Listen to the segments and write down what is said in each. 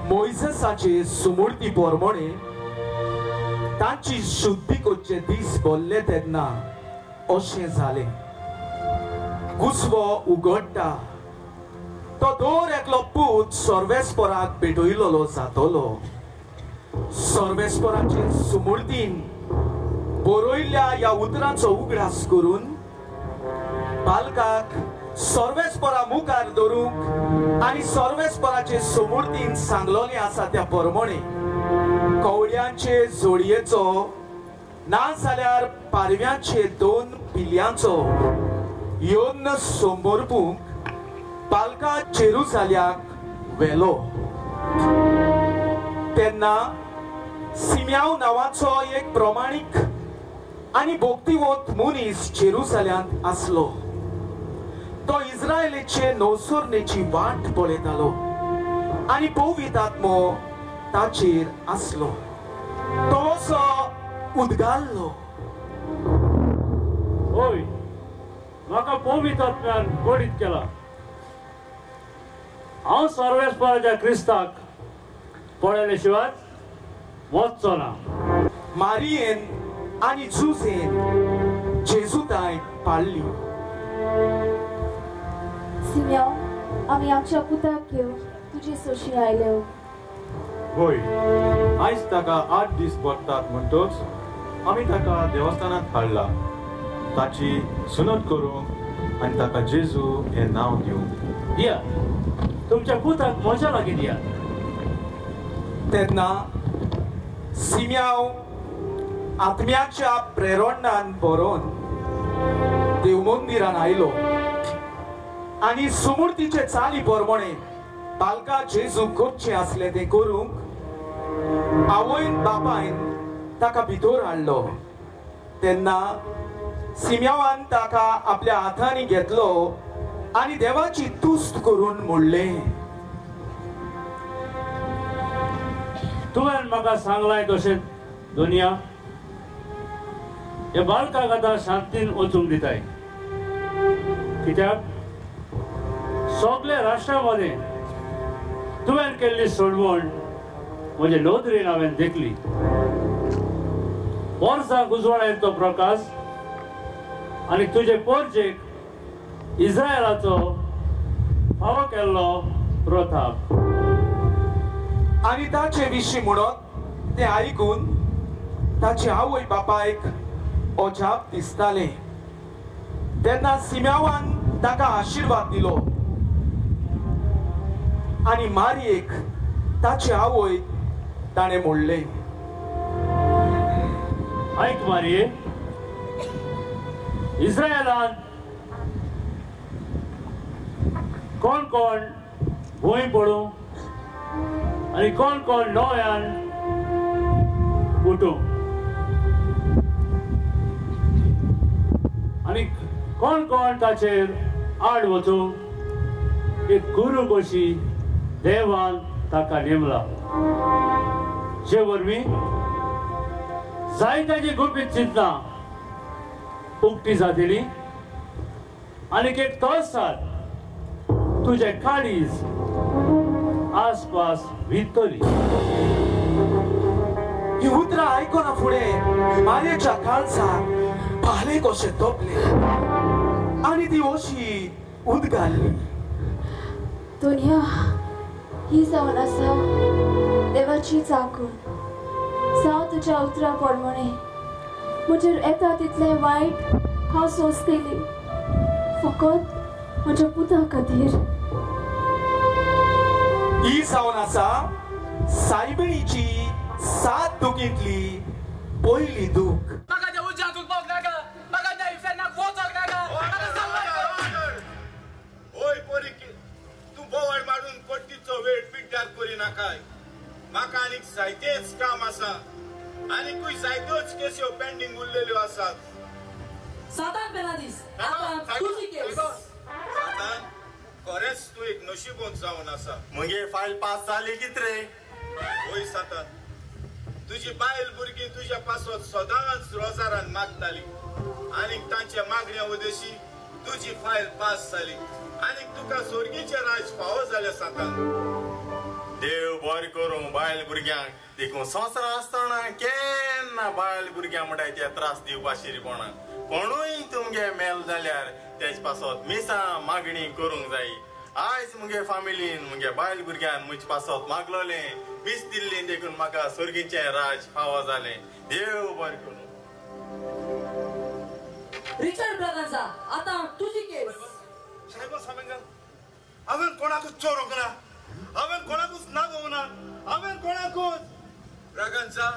मोयजेसाचे सुमूर्ती पोरमोणे तांची शुद्धी करचे दीस भरले तेन्ना अशें जालें. कुसवो उगडटा तो दर एकलो पूत सर्वेस्पराक भेटयलोलो जातलो. सर्वेस्पराचे सुमूर्तीन बरयल्ल्या ह्या उतरांचो उगडास करून बालकाक सर्वेस्परा मुखार धरूंक आनी सर्वेस्पराचे सुमूर्तीन सांगलोलें आसा त्या परमणे कवड्यांचे जोडयेचो ना जाल्यार पारव्यांचे दोन पिल्यांचो येवन समर्पूंक बालका जेरुजाल्याक व्हेलो. तेन्ना सिम्याव नांवाचो एक प्रमाणीक आनी भक्तिवंत मनीस जेरुजाल्यांत आसलो. तो इस्रायलाचे नवसरणेची वाट पळयतालो आनी पवित्र आत्मो ताचेर आसलो. तो असो उदगारलो, होय, म्हाका पवित्र आत्म्यान गोडीत केला. हांव सर्वेस्पराच्या क्रिस्ताक पळयले शिवाय वचचो ना. मारियेन आनी जुझेन जेजूताय पाळ्ळी. सिम्याव, आमी आमच्या पुताक घेवन तुजे सोशी आयले. होय, आयज ताका 8 दीस भरतात म्हणटच आमी ताका देवस्थानांत हाडला ताची सुनत करूंक आनी ताका जेजू हें नांव दिवंक. दिया तुमच्या पुताक म्हज्या लागीं दिया. तेन्ना सिम्याव आत्म्याच्या प्रेरणान बरोवन देवमंदिरान आयलो आनी सुमूर्तीचे चाली प्रमाणे बालका जेजू करचें आसलें तें करूंक आवयन बापायन ताका भितर हाडलो. तेन्ना सिम्यावान ताका आपल्या हातांनी घेतलो आनी देवाची तुस्त करून म्हणलें, तुवें म्हाका सांगलाय तशें दुनिया ह्या बालकाक आतां शांतीन वचूंक दिताय, कित्याक सगल्या राष्ट्रा मदें तुवें केल्ली सोडवण म्हजे नदरेन हांवें देखली. वर्सांक उजवाडायलो तो प्रकाश आनी तुजे पोरजेक इस्रायलाचो फावो केल्लो प्रताप. आनी ताचे विशीं म्हणत तें आयकून ताचे आवय बापायक अजाप दिसतालें. तेन्ना सिम्यावान ताका आशिर्वाद दिलो आनी मारियेक ताचे आवय ताणें म्हणलें, आयक मारिये, इस्रायलान कोण कोण भूंय पडूं आनी कोण कोण नव्यान उठूं आनी कोण कोण ताचेर आड वचूं एक गुरू कशी देवान ताका नेमला, जे वरवीं जायत्याची गुपीत चिंतना उक्ती जातली आनीक एक तोच सात तुजे काळीज आसपास वितली. ही उतरां आयकना फुडें मारयेच्या काळजाक भाले कशें तोपलें आनी ती अशी उदगारली, दुनिया ही जावन आसा देवाची चाकून. जावं तुज्या उतरां प्रमाणे म्हजेर येता तितलें वायट हांव सोंसतली, फकत म्हज्या पुता खातीर. ही जावन आसा सायबिणीची 7 दुखींतली पयली दूख. ओय पोरी, तूं बोवाळ मारून कोट्टीचो वेळ पिड्ड्यार करिनाकाय. म्हाका आनीक जायतेच काम आसा, आनीकूय जायत्योच केस्यो पेंडींग उरलेल्यो आसात. सातान फेर्नांदीस, आतां तुजी केस. सातान, खरेंच तूं एक नशिबोंत जावन आसा. मगे फायल पास जाली कित रे? वय सातान, तुजी बायल भुरगीं तुज्या पासत सदांच रोजारान मागताली आनीक तांच्या मागण्या उदेशी तुजी फायल पास जाली आनीक तुका स्वर्गीचें राज फावो जालें सातान. देव बरें करूं बायल भुरग्यांक देखून संवसार आसतना केन्ना बायल भुरग्यांक म्हणटाय ते त्रास दिवपा शिरपणाक कोणूय तुमगे मेल जाल्यार तेज पासत मिसां मागणी करूंक जाय. आयज मुगे फामिलीन मुगे बायल भुरग्यान म्हजे पासत मागलोलें मीस दिल्ली देखून म्हाका सर्गीचें राज फावो जालें. देव बरें करूं. रिचर्ड ब्रागांझा आतां तुजी केस. साहेबा सामेंगा हांवें कोणाकूच चोरूंक ना, हांवें कोणाकूच नागोवंक ना, हांवें कोणाकूच. ब्रागांझा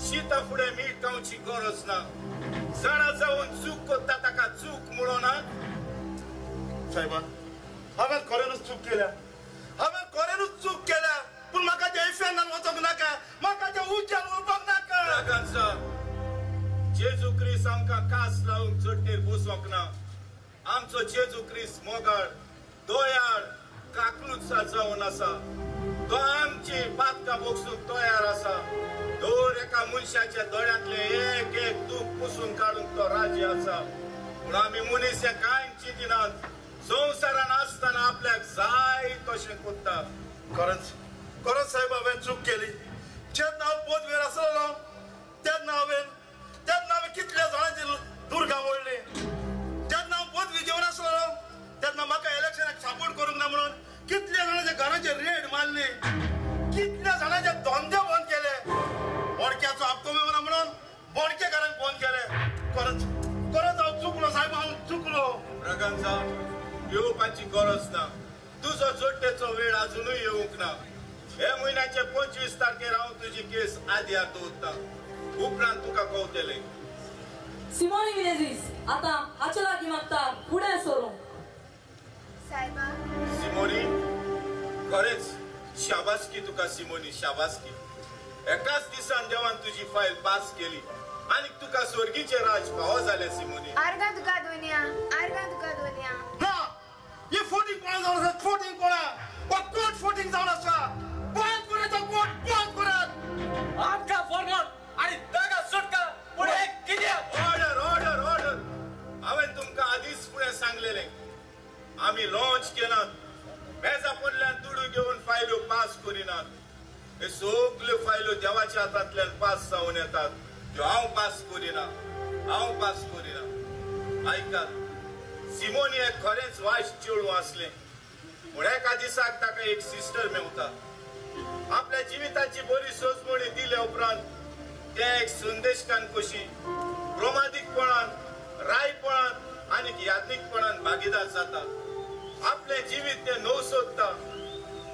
शिता फुडें मीठ खावची गरज ना. जाणा जावन चूक करता ताका चूक म्हणना. साहेबा हांवें खऱ्यानूच चूक केल्या, हांवें खऱ्यानूच चूक केल्या, पूण म्हाका त्या इफेर्नान वचोंक नाका, म्हाका त्या उज्यान उरपाक नाका. ब्रागांझा जेजू क्रिस्त आमकां कास लावंक चडटेर बसोंक ना. आमचो जेजू क्रिस्त मोगाळ, दयाळ, काकलूत जावन आसा. तो आमची पातकां बोगसूंक तयार आसा. दर एका मनशाच्या दोळ्यांतले एक एक दूख पुसून काडूंक तो राजी आसा. पूण आमी मनीस हे कांय चिंतिनात. संवसारान आसतना आपल्याक जाय तशें करता. खरेंच खरेंच साहेब हांवें चूक केली. जेन्ना हांव पदवेर आसलो तेन्ना हांवें कितल्या जाणांची दुर्गां ओडली. जेन्ना हांव पदवी घेवन आसलो तेन्ना म्हाका इलेक्शनाक सपोर्ट करूंक ना म्हणून कितल्या जाणांच्या घराचेर रेड मारली, कितल्या जाणांचे धंदे बंद केले, बोडक्याचो हप्तो मेळना म्हणून बोडकेकारांक बंद केले. खरेंच खरेंच हांव चुकलो साहेब, हांव चुकलो. ब्रागांझा येवपाची गरज ना. तुजो जोडटेचो वेळ अजुनूय येवंक ना. हे म्हयन्याचे 25 तारखेर हांव तुजी केस आदयार दवरता. उपरांत तुका कवतलें. सिमोनी मिनेझीस आतां हाचे लागीं मागता फुडें सरूंक. साहेबा. सिमोनी खरेंच शाबासकी तुका सिमोनी, शाबासकी. एकाच दिसान देवान तुजी फायल पास केली आनी तुका स्वर्गीचें राज फावो जालें सिमोनी. आर्गां तुका दोनया, आर्गां तुका दोनया. ना ही फोटिंग कोणा जावन आसा, फोटिंग कोणा हो कोर्ट फोटिंग जावन आसा. बंद करात तो कोर्ट, बंद करात. आमकां फॉरवर्ड आनी ताका सुटका पूण हें कित्याक? Order order order. हांवें तुमकां आदींच फुडें सांगलेलें आमी लॉन्च केलात, मेजा पोडल्यान दुडू घेवन फायल्यो पास करिनात. हे सगल्यो फायल्यो देवाच्या हातांतल्यान पास जावन येतात, त्यो हांव पास करिना, हांव पास करिना. आयकात, सिमोनी एक खरेंच वायट चेडूं आसलें, पूण एका दिसाक ताका एक सिस्टर मेवता. आपल्या जिविताची बरी सोजमणी दिल्या उपरांत तें एक संदेशकान कशी प्रमादीकपणान, रायपणान आनी याज्ञीकपणान भागीदार जाता. आपलें जिवीत तें नव सोदता.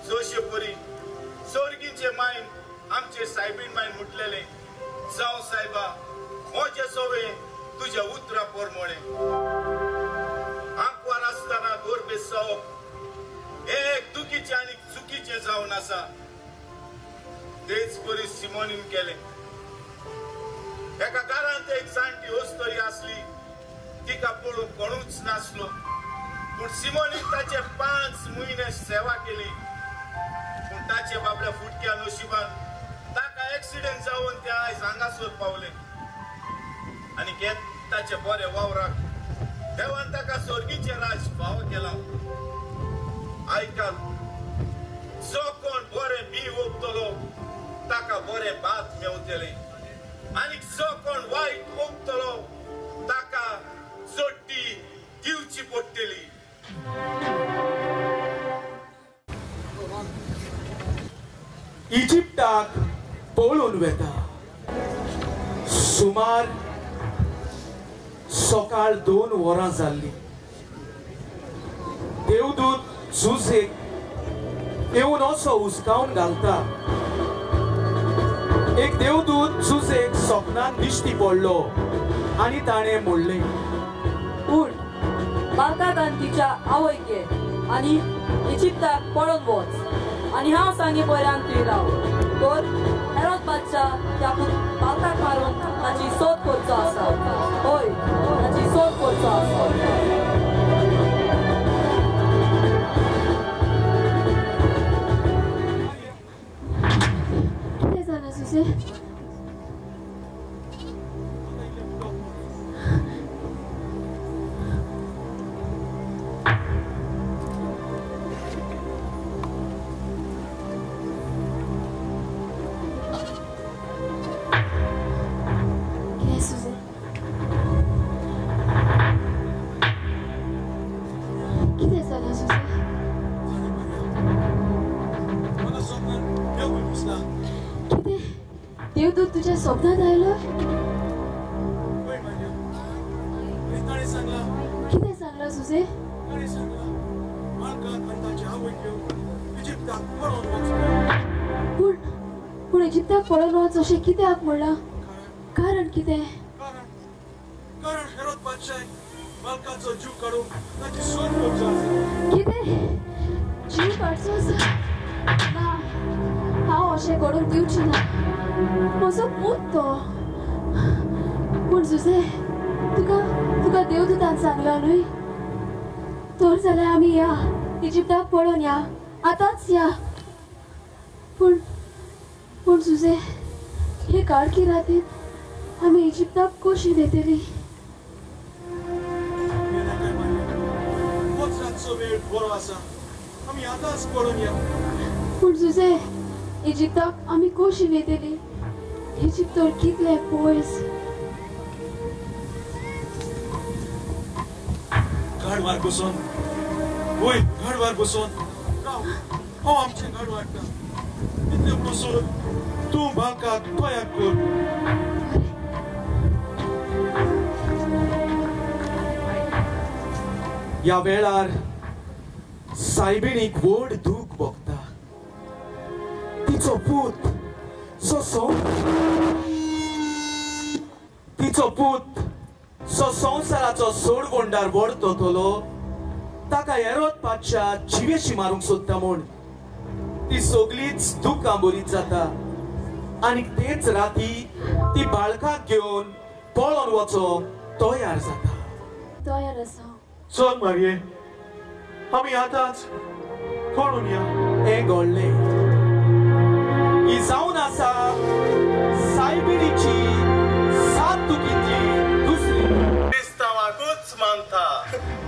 जशे परी सोर्गीचे मायन आमचे सायबीण मायन म्हटलेलें, जावं सायबा म्हजें सवे तुज्या उतरा प्रमाणें. आंकवार आसतना गोरबे जावप हें एक दुखीचें आनी चुकीचें जावन आसा. तेच परी सिमोनीन केलें. एका घरांत एक जाणटी अस्तरी आसली, तिका पळोवंक कोणूच नासलो. पूण सिमोनीन ताचे 5 म्हयने सेवा केली. पूण ताचे बाबड्या फुटक्या नशिबान ताका एक्सिडेंट जावन ते आयज हांगासर पावले. आनी ताचे बरे वावराक देवान ताका स्वर्गीचें राज फावो केलां. आयकात, जो कोण बरें बी ओंपतलो ताका बरें भात मेवतलें आनी जो कोण वायट ओंपतलो ताका चडटी दिवची पडटली. इजिप्ताक पळून वेता. सुमार सकाळ 2 वरां जाल्ली. देवदूत जुझेक येवन असो हुसकावन घालता. एक देवदूत जुझेक सपनान दिश्टी पडलो आनी ताणें म्हणलें, उठ, बालकाक आनी तिच्या आवयक घे आनी इजिप्ताक पळोवन वच आनी हांव सांगी पर्यंत थंय राव. तर हेरोद बादशाह त्या बालकाक मारून ताची सोद करचो आसा. हय, ताची सोद करचो आसा. कितें जालें सुसे? कितें जालां सुजे? म्हाका स्वप्नान देवूय दिसला. कितें? देवदूत तुज्या स्वप्नांत आयलो? वय मारिया, ताणें सांगलां. कितें सांगलां सुजे? ताणें सांगलां मालकाक आनी ताचे आवयक घेवन इजिप्ताक पळोवन वच. पूण पूण इजिप्ताक पळोवन वच अशें कित्याक म्हणलां? कारण कितें? कारण हेरोद बादशाह मालकाचो जीव काडूंक ताची सोद करचो आसा. कितें? जीव काडचो आसा? ना, हांव अशें करूंक दिवची ना. म्हजो पूत तो. पूण जुजे, तुका तुका देवदूतान सांगलां न्हय? तर जाल्यार आमी या इजिप्ताक पळोवन या, आतांच या. पूण पूण जुजे, हे काळखी रातीन आमी इजिप्ताक कशी वेतली? वेळ बरो आसा, आमी आतांच पळोवन या. पूण जुजे, इजिप्ताक आमी कशी वेतली? इजिप्त तर कितलें पयस. गाडवार बसून, वय गाडवार बसून राव, हांव आमचें गाडव हाडटा. इतलें म्हणसर तूं बालकाक तयार कर. ह्या वेळार सायबिणीक व्हड दूख भोगता. तिचो पूत जो तिचो पूत जो संवसाराचो सोडगोंडार व्हडतलो ताका हेरोद बादशा जिवेशी मारूंक सोदता म्हूण ती सगळीच दुखां बरीच जाता. आनी तेच राती ती बाळकाक घेवन पळोवन वचोंक तयार जाता. तयार आसा. चल मारये, आमी आतांच पळोवन या. हें घडलें ही जावन आसा सायबिणीची सात दुखींतली दुसरी. क्रिस्तांवाकूच मानता.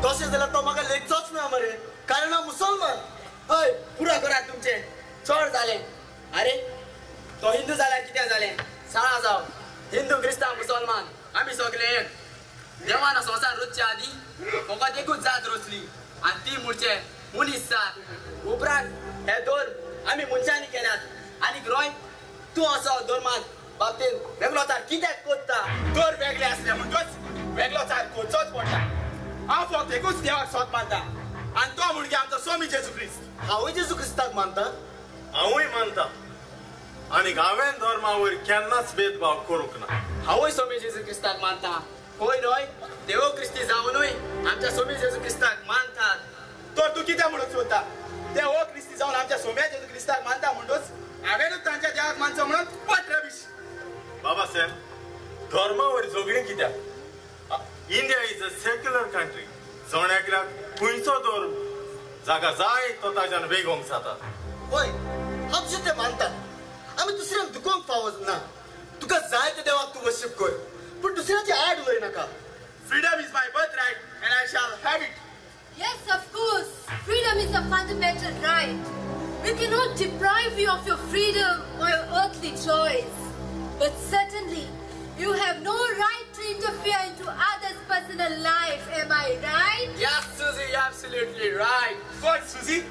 तशें जाल्यार तो म्हाका लेखचोच ना मरे, कारण हांव मुसलमान. हय, पुरो करात तुमचें, चड जालें. आरे तो हिंदू जाल्यार कितें जालें? साळा जावं, हिंदू क्रिस्तांव मुसलमान आमी सगळे एक. देवान संवसार रचच्या आदीं फकत एकूच जात रचली आनी ती म्हणचे मनीस जात. उपरांत हे धर्म आमी मनशांनी केल्यात. आनी रोय, तूं असो धर्मांत बाबतीन वेगळो चार कित्याक कोत्ता? दर वेगळे आसले म्हणटच वेगळो चार कोरचोच पडटा. हांव फक्त एकूच देवाक सोद मानता आनी तो म्हणजे आमचो स्वामी जेजू क्रिस्त. हांवूय जेजू क्रिस्ताक मानता. हांवूय मानता आनी हांवें धर्मावयर केन्नाच भेदभाव करूंक ना. हांवूय स्वामी जेजू क्रिस्ताक मानता. होय न्हय, देव क्रिस्ती जावनूय आमच्या स्वामी जेजू क्रिस्ताक मानतात. तर तूं कितें म्हणूंक सोदता? देव क्रिस्ती जावन आमच्या सोम्या जेजू क्रिस्ताक मानता म्हणटच हांवेंच तांच्या देवाक मानचो म्हणून what rubbish. Baba Saheb, धर्मावयर झगडीं कित्याक? India is a secular country. जण एकल्याक खंयचो धर्म जाका जाय तो ताज्यान वेगोवंक जाता. हय, आमचें तें मानतात. आमी दुसऱ्यांक दुखोवंक फावो ना. तुका जाय त्या देवाक तूं वर्शीप कर, पूण दुसऱ्याचे आड उलय नाका. Freedom is my birthright and I shall have it. Yes, of course. Freedom is a fundamental right. We cannot deprive you of your freedom or your earthly choice. But certainly, you have no right to interfere into others' personal life. Am I right? Yes, Susie, you're absolutely right. But Susie,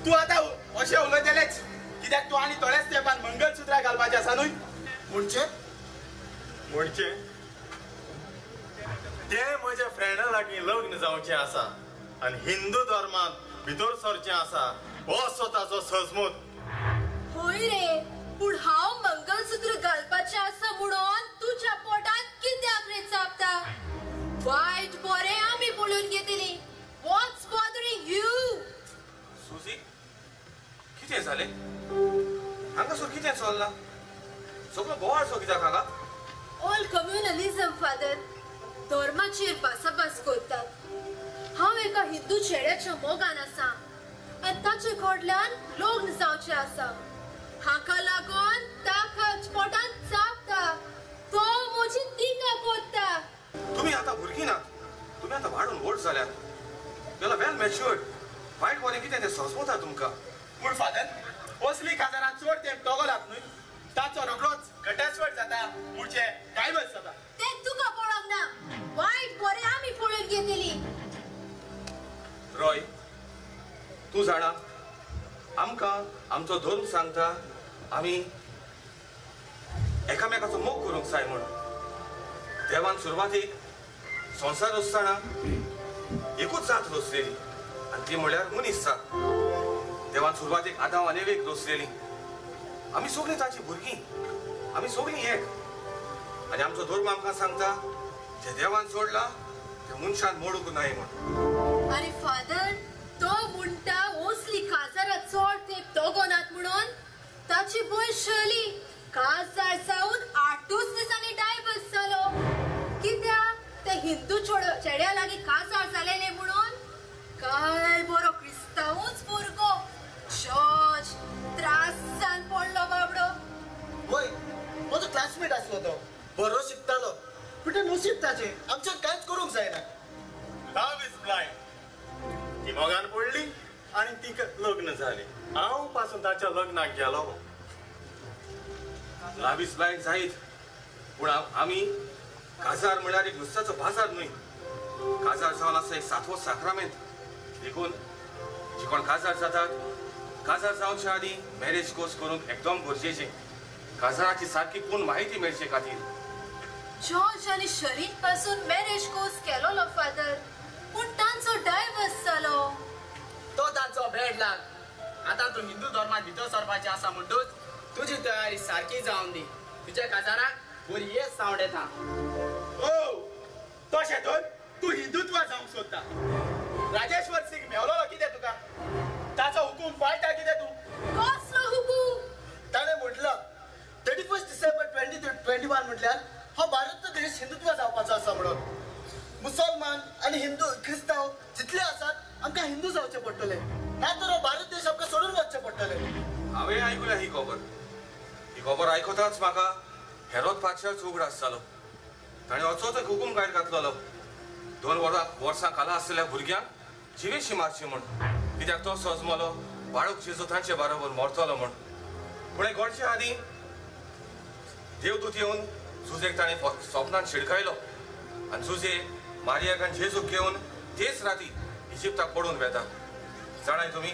तूं आतां अशें उलयतलेंच कित्याक तूं आनी थोड्याच तेंपान मंगलसुत्रां घालपाचें आसा न्हय? म्हणचे म्हणचे तें म्हज्या फ्रेंडा लागीं लग्न जावचें आसा आनी हिंदू धर्मांत भितर सरचें आसा असो ताचो सजमत. हय रे, पूण हांव मंगलसूत्र घालपाचें आसा म्हणून तुज्या पोटांत कित्याक रे चाबता? वायट बरें आमी पळोवन घेतली. What's bothering you? Susie, कितें जालें? हांगासर कितें चल्लां? सगळो बोवाळ सो कित्याक हांगा? All communalism, father. धर्माचेर भासाभास करतात. हांव एका हिंदू चेड्याच्या मोगान आसा आनी ताचे कडल्यान लग्न जावचें आसा. हाका लागून ताका पोटांत चाबता. तो म्हजी टिका कोत्ता. तुमी आतां भुरगीं नात, तुमी आतां वाडून व्हड जाल्यात. You are well matured. वायट बरें कितें तें समजता तुमकां. पूण फादर, असली काजारां चड तेंप तगोलात न्हय, ताचो रोखडोच घटास्फट जाता, म्हणजे डायवर्स जाता. तें तुका पळोवंक ना, वायट बरें आमी पळोवन घेतली. रॉय, तूं जाणा आमकां आमचो धर्म सांगता आमी एकामेकाचो मोग करूंक जाय म्हूण. देवान सुरवातीक संवसार रचतना एकूच जात रचलेली आनी ती म्हळ्यार मनीस जात. देवान सुरवातीक आदांव आनी एवेक रचलेली. आमी सगळीं ताची भुरगीं, आमी सगळीं एक. आनी आमचो धर्म आमकां सांगता जे देवान सोडला ते मनशान मोडूंक नाय म्हूण. आनी फादर तो म्हणटा ओसली काजारा चड तेंप दोगोनात म्हणून ताची भयण शली काजार जावन 8च दिसांनी डायवर्स जालो. कित्याक ते हिंदू चेड्या लागीं काजार जालेले म्हणून. काय बरो क्रिस्तांवूच भुरगो जॉर्ज त्रासान पडलो बाबडो. वय म्हजो क्लासमेट आसलो तो, बरो शिकतालो पूण तें नशीब ताचें, आमच्यान कांयच करूंक जायना. Love is blind. ती मोगान पडली आनी तिका लग्न जालें. हांव पासून ताच्या लग्नाक गेलो. लव is blind जायत पूण आमी काजार म्हळ्यार एक नुस्त्याचो बाजार न्हय. काजार जावन आसा एक सातवो साक्रामेंत. देखून जे कोण काजार जातात काजार जावचे आदीं मॅरेज कोर्स करूंक एकदम गरजेचें. काजाराची सारकी पूर्ण म्हायती मेळचे खातीर. जॉर्ज आनी शरीन पासून मॅरेज कोर्स केलोलो फादर, पूण तांचो डायवर्स जालो. तो तांचो बॅड लाग. आतां तूं हिंदू धर्मांत भितर सरपाचें आसा म्हणटूच तुजी तयारी सारकी जावन दी. तुज्या काजाराक बरी येस सावंड येता. ओ तशें तर तूं हिंदुत्व जावंक सोदता. राजेश्वर सिंग मेवलोलो कितें तुका? ताचो हुकूम पाळटा कितें तूं? कसलो हुकूम? ताणें म्हटलां 31 डिसेंबर 2021 म्हटल्यार हो भारत देश हिंदुत्व जावपाचो आसा म्हणून. मुसलमान आनी हिंदू क्रिस्तांव जितले आसात आमकां हिंदू जावचें पडटलें, ना तर हो भारत देश आमकां सोडून वचचें पडटलें. हांवें आयकुल्या ही खबर. ही खबर आयकताच म्हाका हेरोद पातशाचो उगडास जालो. ताणें असोच एक हुकूम भायर घातलेलो, 2 वर्सां खाला आसलेल्या भुरग्यांक जिवेशी मारची म्हूण. कित्याक तो सजमलो बाळक जेजू तांचे बरोबर मरतलो म्हूण. पूण हें घडचे आदीं देवदूत येवन जुजेक ताणें सपनान शिडकायलो आनी जुजे मारियाक आनी जेजूक घेवन तेच राती इजिप्ताक पडून वेता. जाणाय तुमी,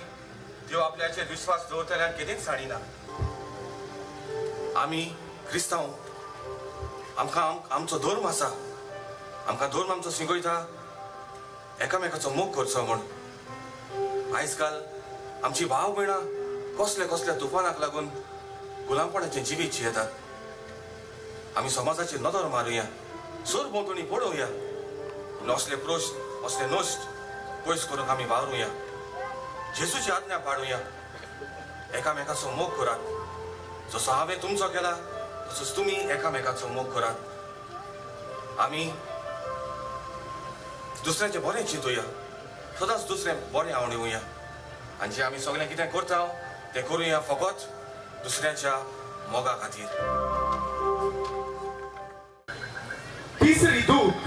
देव आपल्याचेर विश्वास दवरतल्यान केदींच साडिना. आमी क्रिस्तांव, आमकां आमचो धर्म आसा. आमकां धर्म आमचो शिकयता एकामेकाचो मोग करचो म्हूण. आयज काल आमची भाव भयणां कसल्या कसल्या तुफानाक लागून गुलामपणाचें जिवीत जियेतात. आमी समाजाचेर नदर मारुया, सरभोंवतणी पळोवया, असले प्रश्न असले नश्ट पयस करूंक आमी वावरुया. जेजूची आज्ञा पाळुया. एकामेकाचो मोग करात, जसो हांवें तुमचो केला तसोच तुमी एकामेकाचो मोग करात. आमी दुसऱ्याचें बरें चिंतुया, सदांच दुसरें बरें आवडुया आनी जें आमी सगळें कितें करता तें करुया फकत दुसऱ्याच्या मोगा खातीर. तिसरी दूत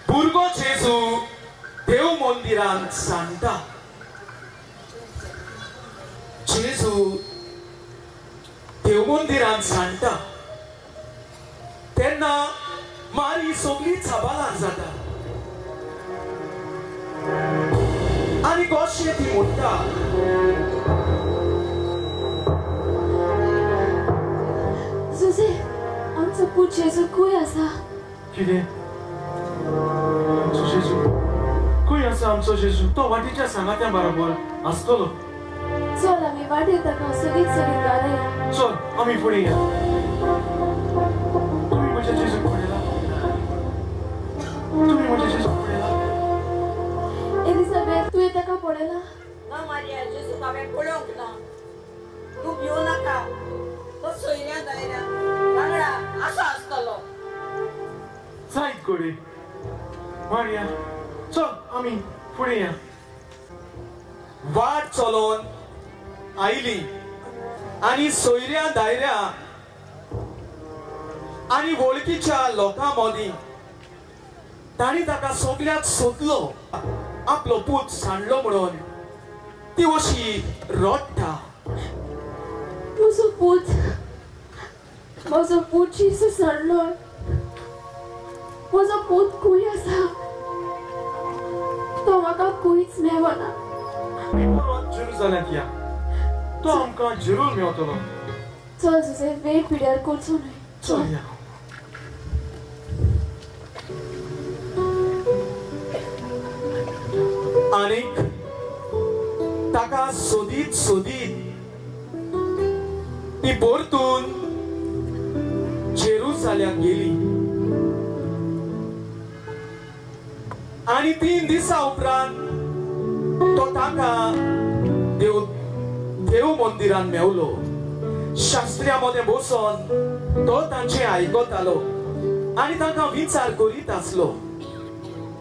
भुरगो जेजू देव मंदिरांत सांडटा. जेजू देव मंदिरांत सांडटा तेन्ना मारी सगळी छाबालार जाता आनी कशें ती म्हणटा, जुजे आमचो पूत जेजू खंय आसा? कितें आमचो जेजू खंय आसा? आमचो जेजू तो वाटेच्या सांगात्या बरोबर आसतलो. चल आमी वाटेर ताका सगळीच सगळी घालया. चल आमी फुडें या. तुमी म्हज्या जेजूक पळयला? तुमी म्हज्या जेजूक पळयला? एलिझाबेथ तुवें ताका पळयला? ना मारिया, जेजूक हांवें पळोवंक ना. तूं भिवू नाका, तो सोयऱ्या दायऱ्या वांगडा आसा आसतलो. जायत गोडे मारिया, चल आमी फुडें या. वाट चलोवन आयली आनी सोयऱ्या दायऱ्या आनी वळखीच्या लोकां मदीं तांणी ताका सगल्याक सोदलो. आपलो पूत सांडलो म्हणून ती अशी रडटा. म्हजो पूत, म्हजो पूत जेजू सांडलो. म्हजो पूत खंय आसा? तो म्हाका खंयच मेळना. आमी परत जेरुजाल्यांत या, तो आमकां जेरूल मेवतलो. चल जुजे, वेळ पिड्यार करचो न्हय. चल या. आनीक ताका सोदीत सोदीत ती परतून जेरुजाल्याक गेली. आनी 3 दिसा उपरांत तो ताका देव देव मंदिरान मेवलो. शास्त्र्या मदें बसून तो तांचें आयकतालो आनी तांकां विचार करीत आसलो.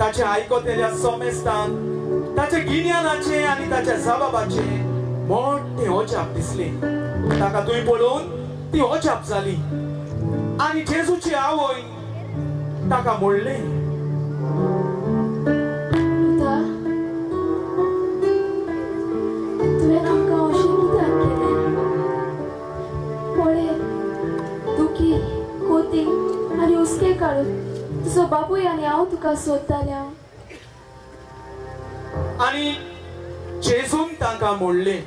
ताचें आयकतल्या समेस्तान ताच्या गिन्यानाचें आनी ताच्या जबाबाचें मोठें अजाप दिसलें. ताका थंय पळोवन ती अजाप जाली आनी जेजूची आवय ताका म्हणलें, तुवें आमकां अशें कित्याक केलें? पळय, दुखी कोती आनी हुस्के काडून तुजो बापूय आनी हांव तुका सोदतालें. आनी जेजून तांकां म्हणलें,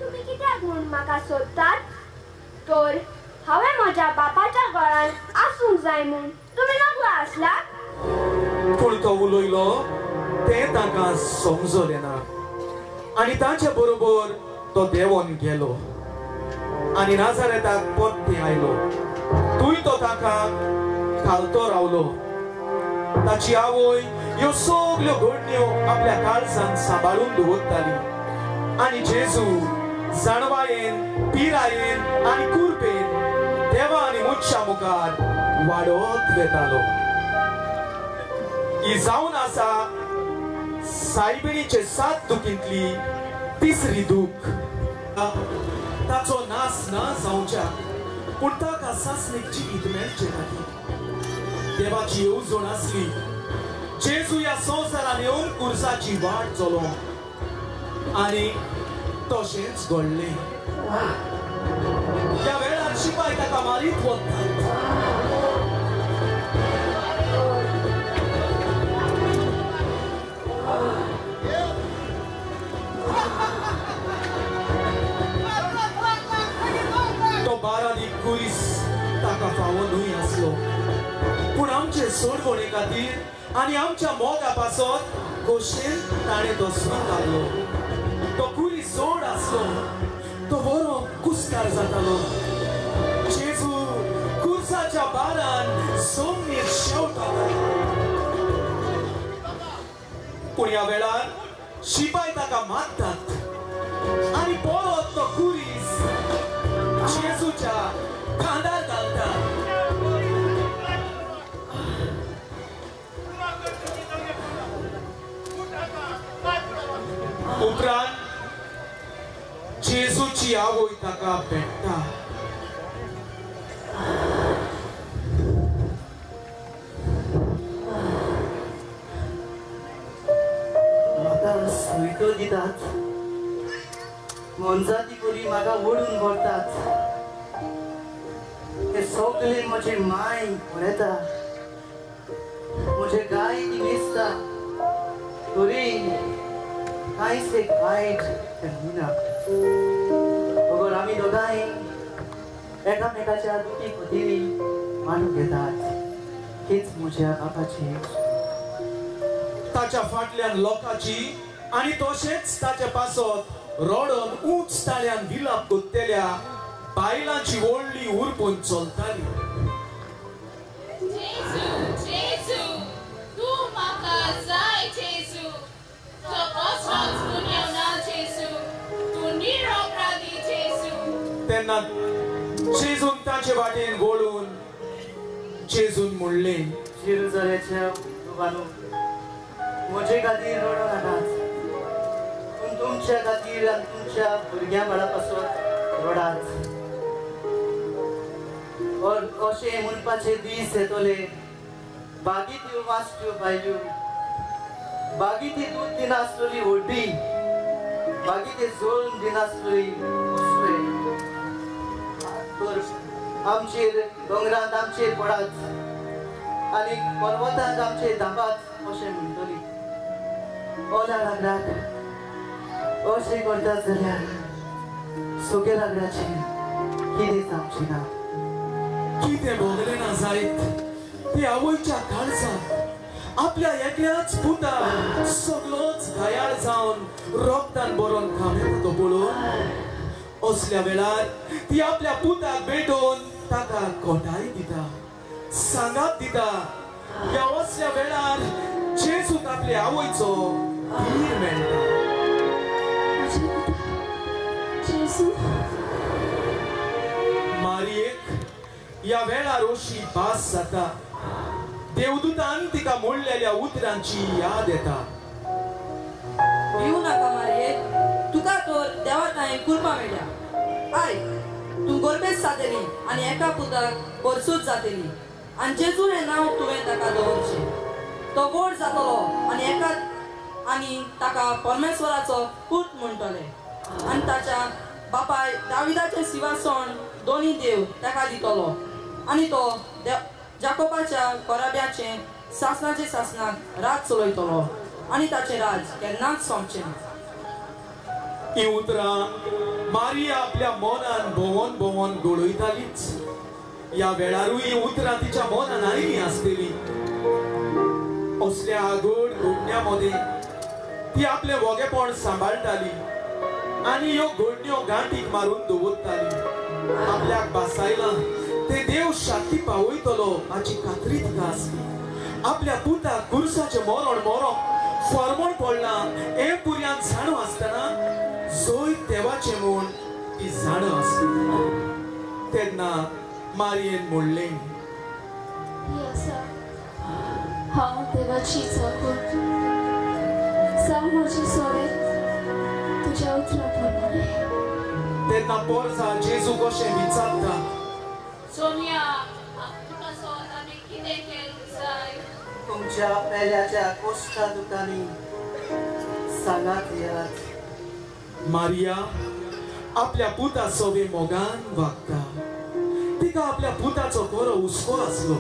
तुमी कित्याक म्हूण म्हाका सोदतात? तर हांवें म्हज्या बापाच्या घरान आसूंक जाय म्हूण तुमी नकळो आसला? पूण तो उलयलो तें तांकां समजलें ना आनी ताचे बरोबर तो देंवोन गेलो आनी नाजारेताक परतें आयलो. थंय तो ताका घालतो रावलो. ताची आवय ह्यो सगल्यो घडण्यो आपल्या काळजान सांबाळून दवरताली आनी जेजू जाणवायेन, पिरायेन आनी कुरपेन देवा आनी मनशा मुखार वाडत वेतालो. ही जावन आसा सायबिणीचे 7 दुखींतली तिसरी दूख. ताचो नास ना जावच्या पूण ताका सासणीक जिवीत मेळचें खातीर देवाची येवजण आसली. जेजू ह्या संवसारान येवन कुर्साची वाट चलोवंक आनी तशेंच घडलें. त्या वेळार शिपाय ताका मारीत वतात. तो बारादी कुरीस ताका फावो न्हय आसलो, पूण आमचे सोडवणे खातीर आनी आमच्या मोगा पासत खोशेन ताणें तो स्विकारलो. तो कुरीस जोड आसलो, तो बरो कुस्तार जातालो. जेजू कुर्साच्या बारान जमनीर शेवटालो. पूण ह्या वेळार शिपाय ताका मारतात आनी परत तो कुरीस जेजूच्या खांदार घालतात. उपरांत जेजूची आवय ताका भेट्टा. म्हाका सुयटो दितात, मोनजाती बरी म्हाका ओडून व्हरतात. ते सगळे म्हजे माय पळयता, म्हजे गाय ती मेजता, तरी कांयच एक वायट ना. बगर आमी दोगांय एकामेकाच्या दुखी खतीनी मांडून घेतात. हीच म्हज्या बापाची. ताच्या फाटल्यान लोकांची आनी तशेंच ताच्या पासत रडोन उंच ताळ्यान विलाप कोत्तेल्या बायलांची व्हडली उरपून चलताली. जेजू, जेजू, तूं म्हाका जाय जेजू, तो कसलोच गुन्यांव ना जेजू, तूं निरपराधी जेजू. तेन्ना जेजून ताचे वाटेन वळून जेजून म्हणलें, जेरुजाल्याच्या लोकांनो, म्हजे खातीर रडो नाकात, पूण तुमच्या खातीर आनी तुमच्या भुरग्यां बाळा पासत रडात. अशें म्हणपाचे दीस येतले, बागी त्यो वाचत्यो बायल्यो, बागी ती दूद दिनासतली व्हडली, बागी ते जोड दिनासतली उसळे. तर आमचेर दोंगरांत आमचेर पडात आनी पर्वतांत आमचेर धांपात अशें म्हणटली. ओल्या नागराक अशें करता जाल्यार सगळे लागण्याची कितें सांगची ना. कितें भोगलें ना जायत ते आवयच्या काळजाक आपल्या एकल्याच पुताक सगळोच घायाळ जावन रोगतान बरोवन खामेता तो पळोवन असल्या वेळार ती आपल्या पुताक भेटोवन ताका कोटाय दिता, सांगात दिता. ह्या असल्या वेळार जेजूक आपले आवयचो धीर मेळटा. मारियेक ह्या वेळार अशी भास जाता, देवदूतान तिका मोडलेल्या उतरांची याद येता. भिवू नाका मारिये, तुका तर देवा तांय कृपा मेळ्ळ्या. आयक, तूं गोरबेस जातली आनी एका पुताक बरसूच जातली आनी जेजू हें नांव तुवें ताका दवरचें. तो व्हड जातलो आनी एका आनी ताका परमेश्वराचो पूत म्हणटले आनी ताच्या बापाय दाविदाचें सिंहासन दोनी देव ताका दितलो आनी तो जाकोबाच्या कोराब्याचें सासणाचे सासणाक राज चलयतलो आनी ताचें राज केन्नाच सोंपचें ना. ही उतरां मारिया आपल्या मनान भोंवन भोंवन गळयतालीच. ह्या वेळारूय ही उतरां तिच्या मनान आयलीं आसतली. असल्या आगोड घडण्या मदें ती आपलें वोगेपण सांबाळटाली आनी ह्यो घडण्यो गांठीक मारून दवरताली. आपल्याक बासायलां ते देव शांती पावयतलो हाची खात्री तिका आसली. आपल्या पुताक गुरसाचें मरण मरोंक फॉर्मण पडलां हें पुर्यान जाणो आसतना जैत देवाचें म्हूण ती जाणो आसली. तेन्ना मारियेन म्हणलें, हांव देवाची चाकूर, जावं म्हजी सोरे तुज्या उतरा प्रमाणे. तेन्ना पोरसा जेजू कशें विचारता, सोनिया, तुका सोद आमी कितें केल्लें जाय? तुमच्या पेल्याच्या कोश्टा दुकानी सांगात येयात. मारिया आपल्या पुता सोवे मोगान वागता. तिका आपल्या पुताचो बरो हुस्को आसलो.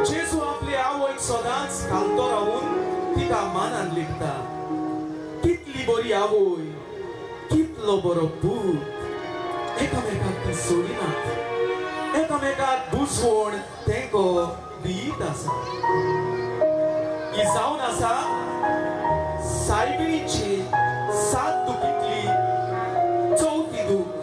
जेजू आपले आवयक सदांच घालतो रावून तिका मानान लिखता. कितली बरी आवय, कितलो बरो पूत. एकामेकाक ती सोडिनात, एकामेकाक बुजवण तेंको दीत आसा. ही जावन आसा सायबिणीची सात दुखींतली चवथी दूख.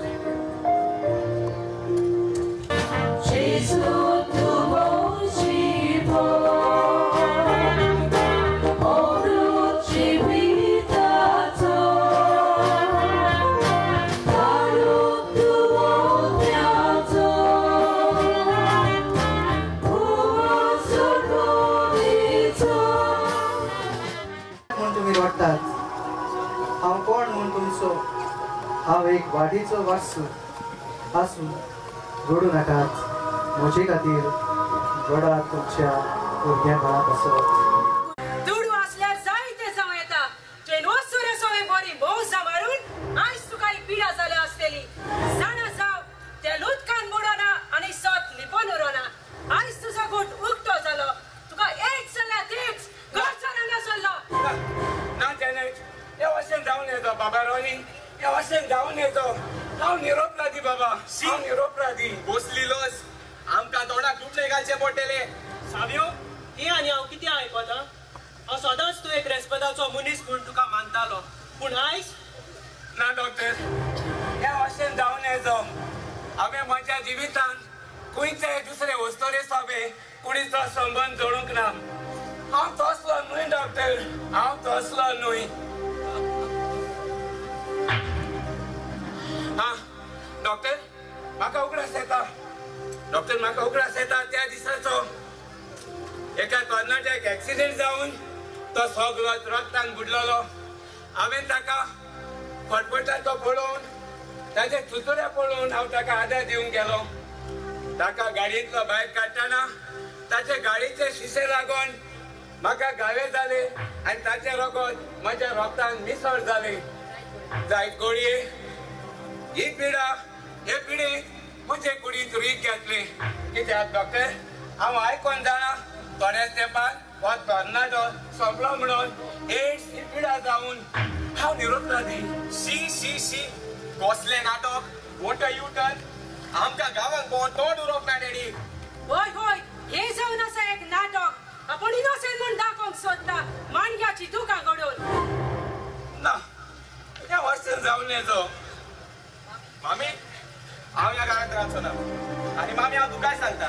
हांव कोण म्हूण तुमचो, हांव एक वाडीचो वारसू आसून रडूं नाकात, म्हजे खातीर रडात तुमच्या भुरग्यां बाळा पासत. दुडू आसल्यार जायते जावं येता. तुवें वस्तुरे सोवे बरी भोवसा मारून आयज तुका ही पिडा जाल्या आसतली. जाणा जाव ते लुदकान बुडोना आनी सत लिपोन उरोना. आयज तुजो गुट उक्तो जालो, तुका एड्स जाल्या तेच घरचो ना सरलो. ना जेनेट, हे वशेन जावन येतो बाबा रोनी, हे वशेन जावन येतो. हांव निरोपराधी बाबा, हांव निरोपराधी. बसली लस आमकां तोंडाक दुटले घालचे पडटले. सावयो, ही आनी हांव कितें आयकता? हांव सदांच तूं एक रेस्पेदाचो मनीस म्हूण तुका मानतालो, पूण आयज ना डॉक्टर, हे वशेन जावन येतो. हांवें म्हज्या जिवितांत खंयचे दुसरे वस्तोरे सोबे कुडीचो संबंद जोडूंक ना. हांव तसलो न्हय डॉक्टर, हांव तसलो न्हय. हा डॉक्टर, म्हाका उगडास येता. डॉक्टर म्हाका उगडास येता त्या दिसाचो. एका तरणाट्याक एक्सिडेंट जावन तो सगळो रक्तान बुडलेलो. हांवें ताका फटफटा तो पळोवन, ताचे थुतुरे पळोवन हांव ताका आदार दिवंक गेलो. ताका गाडयेंतलो भायर काडटना ताचे गाडयेचे शिशे लागून म्हाका घावे जाले आनी ताचें रगत म्हज्या रगतान मिसळ जालें. जायत गोळये ही पिडा, हे पिडे म्हजे कुडींत रूय घेतली. कित्याक डॉक्टर, हांव आयकोन जाणा थोड्याच तेंपान हो तरणाटो सोंपलो म्हणून एड्स ही पिडा जावन. हांव निरोपराधी. शी शी शी, कसलें नाटक! What a you turn! आमकां गांवांत कोण तोंड उरोवंक ना डॅडी. हय हय, हें जावन आसा एक नाटक. आपूण इनोसेंट म्हूण दाखोवंक सोदता, माणग्याची दुकां घडोवन. ना, ह्या वर्सान जावन येचो. मामी, हांव ह्या घरांत रावचो ना. आनी मामी, हांव तुकाय सांगता,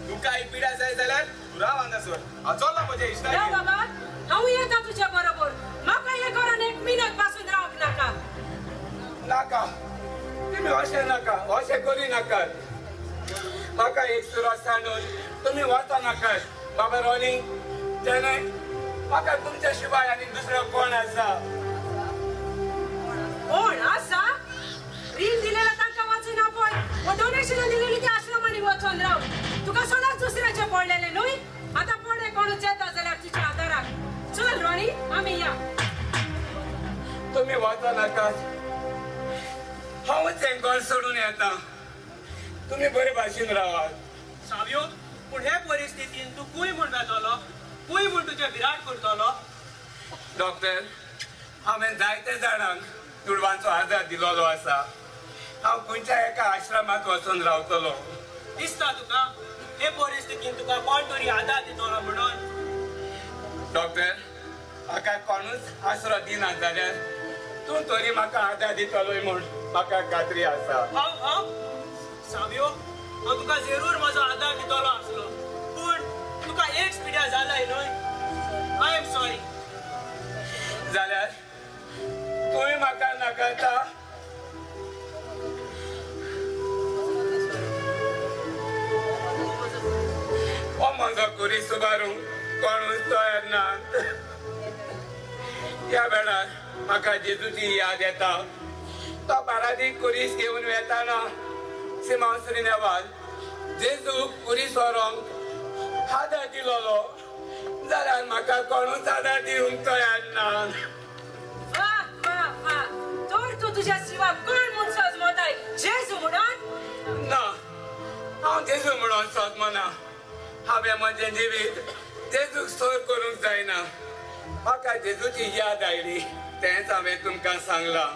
तुका ही पिडा जाय जाल्यार तूं राव हांगासर. हांव चल्ला म्हज्या इश्टागेर. बाबा, हांव येता तुज्या बरोबर. म्हाका हे घरान एक मिनट पासून रावंक नाका. नाका, तुमी अशें नाका, अशें करी नाकात. म्हाका एक सुरात सांडून तुमी वता नाकात. बाबा रोनी, जेणे म्हाका तुमच्या शिवाय आनी दुसरो कोण आसा? कोण आसा? रीण दिलेला तांकां वाचून आपय, वो डोनेशन दिलेली त्या आश्रमांनी वचोन राव. तुका सदांच दुसऱ्याचें पडलेलें न्हय? आतां पडे कोणूच येता जाल्यार तुज्या आदाराक. चल रोनी, आमी या. तुमी वता नाकात, हांवूच हें घर सोडून येता. तुमी बरे भाशेन रावात. सावयो, पूण हे परिस्थितीन तूं खंय म्हूण वेतलो? खंय म्हूण तुजें विराट करतलो? डॉक्टर, हांवें जायते जाणांक दुडवांचो आदार दिलोलो आसा. हांव खंयच्या एका आश्रमांत वचून रावतलो. दिसता तुका हे परिस्थितीन तुका कोण तरी आदार दितलो म्हणून? डॉक्टर, म्हाका कोणूच आसरो दिना जाल्यार तूं तरी म्हाका आदार दितलोय म्हूण म्हाका खात्री आसा. हांव हांव सावयो, हांव तुका जरूर म्हजो आदार दितलो आसलो, पूण तुका एड्स पिड्या जालाय न्हय? I am sorry. जाल्यार तुवें म्हाका नाकारता? हो म्हजो कुरीस उबारूंक कोणूच तयार ना. ह्या वेळार म्हाका जेजूची याद येता. तो बारादीक कुरीस घेवन वेताना सिमांव श्रीनेवाल जेजूक कुरीस व्हरूंक आदार दिलोलो, जाल्यार म्हाका कोणूच आदार दिवंक तयार ना. वा वा वा, तर तूं तुज्या शिवाक कोण म्हूण सजमताय? जेजू म्हणून? ना, हांव जेजू म्हणून सजमना. हांवें म्हजें जिवीत जेजूक सोर करूंक जायना. म्हाका जेजूची याद आयली तेंच हांवें तुमकां सांगलां.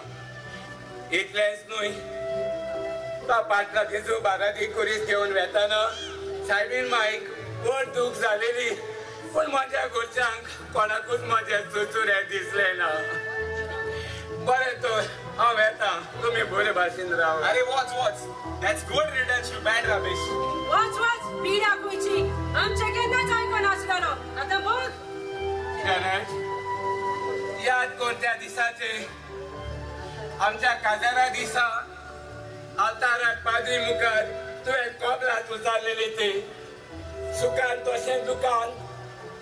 इतलेंच न्हय, तो पाटला जेजू बारादी कुरीस घेवन वेताना सायबीन माईक व्हड दूख जालेली, पूण म्हज्या घरच्यांक कोणाकूच म्हजें चुचुरे दिसलें ना. बरें तर हांव येता, तुमी बरे भाशेन राव. अरे वच वच, that's good riddance you bad rubbish. वच वच, पिडा खंयची, आमचें केन्नाच आयकनासलेलो. आतां बघ. गणेश, याद कर त्या दिसाचे, आमच्या काजारा दिसा आल्ताराक पाद्री मुखार तुवें कबलात उचारलेली ती. सुखान तशें दुकान,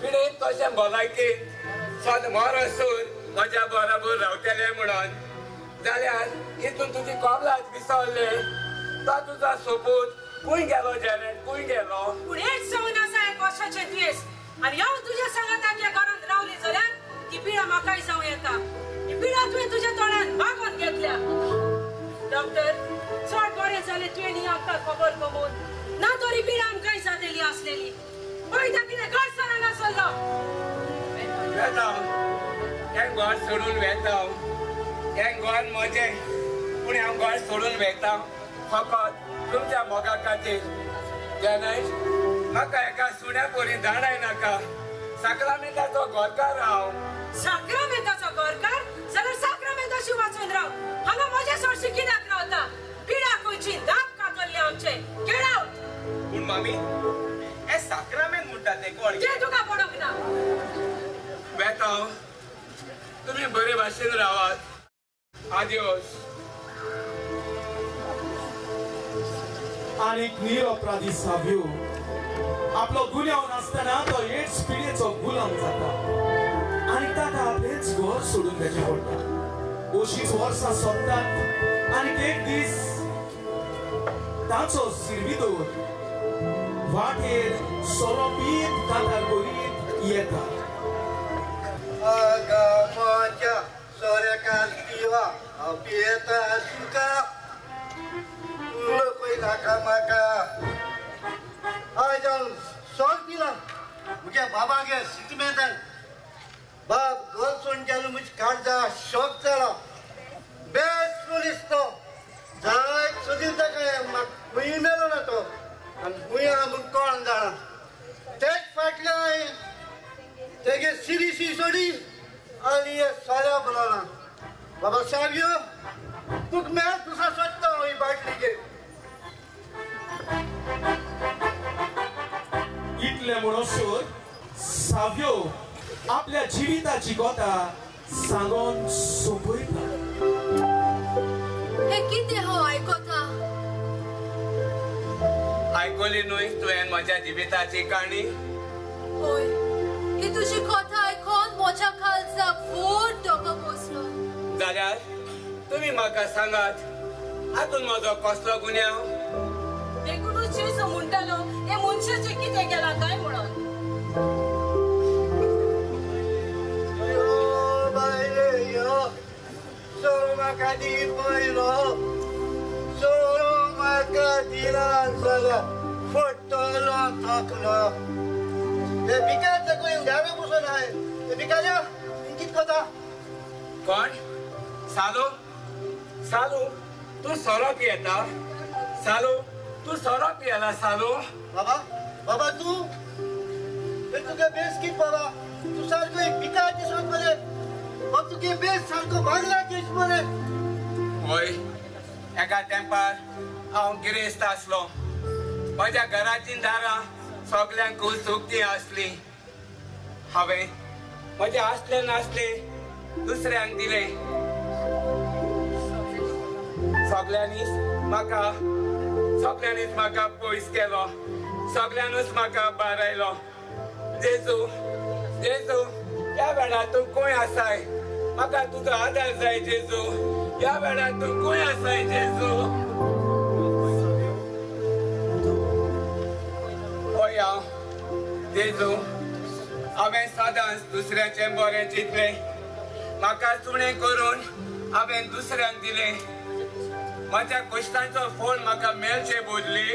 पिडेन तशें भलायकेन सद मरसून म्हज्या बरोबर रावतलें म्हणून. जाल्यार हितून तुजी कबलात विसरले, तो तुजो सोपूत खंय गेलो जेनेट, खंय गेलो? पूण एड्स जावन आसा एक वर्साचें दुयेंस, आनी हांव तुज्या सांगाताक ह्या घरांत रावली जाल्यार ती पिडा म्हाकाय जावं येता. ही पिडा तुवें तुज्या तोंडान मागोवन घेतल्या. डॉक्टर, चड बरें जालें तुवें ही आमकां खबर कमोवन, ना तरी पिडा आमकांय जातली आसलेली. पळयता कितें घर सरांगा सरलो. वेता, हें घर सोडून वेता. हें घर म्हजें, पूण हांव घर सोडून वेता फकत तुमच्या मोगा खातीर. गणेश, म्हाका एका सुण्या परी धाडाय नाका. साक्रामेंताचो घरकार हांव. साक्रामेंताचो घरकार जाल्यार साक्रामेंताशी वाचून राव. हांगा म्हज्या सोडशी कित्याक रावता? पिडा खंयची, दाप कातरले आमचे. Get out. पूण मामी, हे साक्रामेंत म्हणटा तें कोण? तें तुका पडूंक ना. वेता, तुमी बरे भाशेन रावात. आदियोस. आनीक निरपराधी सावयो आपलो गुन्यांव नासतना तो एड्स पिडेचो गुलाम जाता आनी ताका आपलेंच घर सोडून वचचें पडटा. अशींच वर्सां सोंपतात आनी एक दीस ताचो सिर्विदोर वाटेर सोरो पीत कातार करीत येता. म्हज्या सोऱ्याकान पिवा हांव पियेता तुका, पळय नाका म्हाका. आयज हांव सोर पिला म्हज्या बाबागेर सिटमेंतान. बाब घर सोडून गेलो म्हजी काळजा शॉक जाला. यो सावियो तुक मेळ तुसा सोदता हांव ही बाटली घे. इतले म्हणसर सावियो आपल्या जिविताची कथा सांगून सोंपयता. हे कितें हांव आयकता? आयकली न्हय तुवें म्हज्या जिविताची काणी? हय, ही तुजी कथा आयकून म्हज्या काळजाक व्हड धोको बसलो. जाल्यार तुमी म्हाका सांगात, हातूंत म्हजो कसलो गुन्यांव? देखूनच जेजू म्हणटालो हे मनशाचें कितें केलां काय म्हणून. यो बायले यो, सोरो म्हाका दी पयलो, सोरो म्हाका दिला जाल्यार फुट्टलो थकलो. हे भिकार दाखय घावे बसून आहे. हे भिकाऱ्या कित कोता? कोण? सालू? सालू तूं सोरो पियेता? सालू तूं सोरो पियेला? सालू बाबा, बाबा तूं तुगे बेस कित बाबा? तूं सारको एक भिकार दिसत मरे. बाबा तुगे बेस सारको बांगला दीस मरे. वय, एका तेंपार हांव गिरेस्त आसलो. म्हज्या घराचीं दारां सगल्यांक उक्तीं आसलीं. हांवें म्हजें आसलें नासलें दुसऱ्यांक दिलें. सगल्यांनीच म्हाका पयस केलो. सगल्यांनूच म्हाका बारायलो. जेजू, जेजू, ह्या वेळार तूं खंय आसाय? म्हाका तुजो आदार जाय जेजू. ह्या वेळार तूं खंय आसाय जेजू? हय हांव जेजू, हांवें सदांच दुसऱ्याचें बरें चिंतलें. म्हाका सुणें करून हांवें दुसऱ्यांक दिलें. म्हज्या कश्टांचो फळ म्हाका मेळचे बदली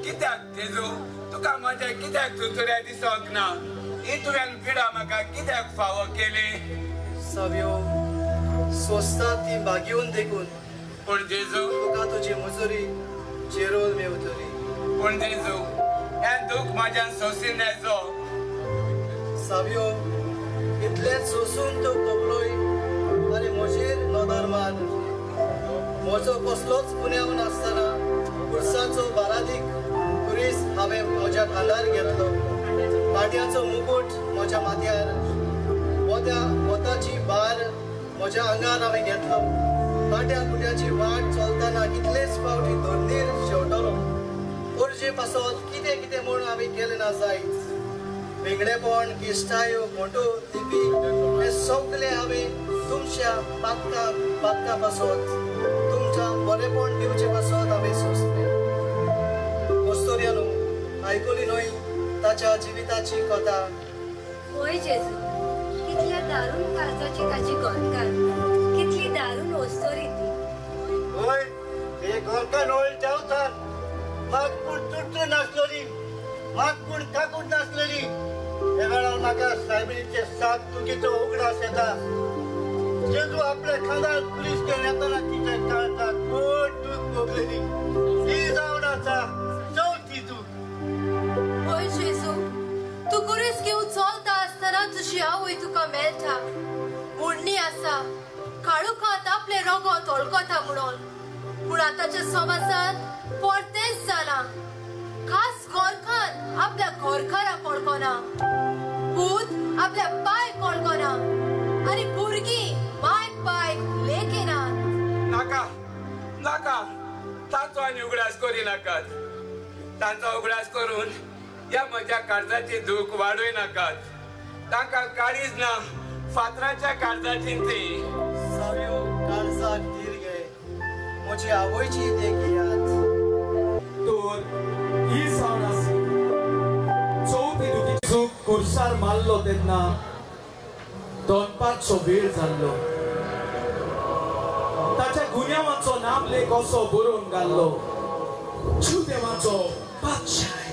कित्याक जेजू तुका म्हजें कित्याक चुचुऱ्या दिसोंक ना? ही तुवें पिडा म्हाका कित्याक फावो केली? सावियो, सोंसता ती भागेवन देखून. पूण जेजू तुका तुजी मजुरी जेरोल मेवतली. पूण जेजू हें दूख म्हज्यान सोंसून येचो. सावियो, इतलें सोंसून तूं तोपलोय आनी म्हजेर नदर मार. म्हजो कसलोच गुन्यांव नासतना पुरसाचो बारादीक खुरीस हांवें म्हज्या खांदार घेतलो. कांट्याचो मुकूट म्हज्या माथ्यार, वताची भार म्हज्या आंगार हांवें घेतलो. कांट्या कुट्याची वाट चलतना कितलेच फावटी धरणीर शेवटलो. पोरजे पासत कितें कितें म्हूण हांवें केलें ना जायत. वेगळेपण, किश्टायो, मोटो, लिपी हे सगळें हांवें तुमच्या पातका पासत, तुमच्या बरेपण दिवचे पासत हांवें सोंसलें. अस्तोरियानो, आयकली न्हय ताच्या जिविताची कथा? हय जेजू, कितल्या दारूण काळजाची ताची गोरकार, कितली दारूण ओस्तोरी ती. हय, हे गोरकार ओळ देंवचार. म्हाका पूण तुटून नासलेली, म्हाका पूण काकूट नासलेली. हे वेळार म्हाका सायबिणीचे सात दुखीचो उगडास येता. जेजू आपल्या खांदार पुलीस घेवन येतना तिच्या काळजाक व्हड दूख भोगलेली. ती जावन आसा चवथी दूख. हय जेजू, तूं कुरीस घेवन चलता आसतना तुजी आवय तुका मेळटा. म्हणणी आसा, काळोखांत आपलें रगत वळखता म्हणून. पूण आतांच्या समाजांत परतेंच जालां. खास गोरखान आपल्या गोरखाराक वळखना, पूत आपल्या पायक वळखना आनी भुरगीं माय पायक लेखिनात. नाका नाका, तांचो आनी उगडास करिनाकात. तांचो उगडास करून ह्या म्हज्या काळजाची दूख वाडय नाकात. तांकां काळीज ना, फातराच्या काळजाची ती. सावियो, काळजाक धीर घे, म्हजी आवयची देख घेयात. तर ही जावन आसली चवथी दुखी. चूक कुर्सार मारलो तेन्ना दनपारचो वेळ जाल्लो. ताच्या गुन्यांवाचो नामलेख असो बरोवन घाल्लो, जुदेवाचो बादशाह.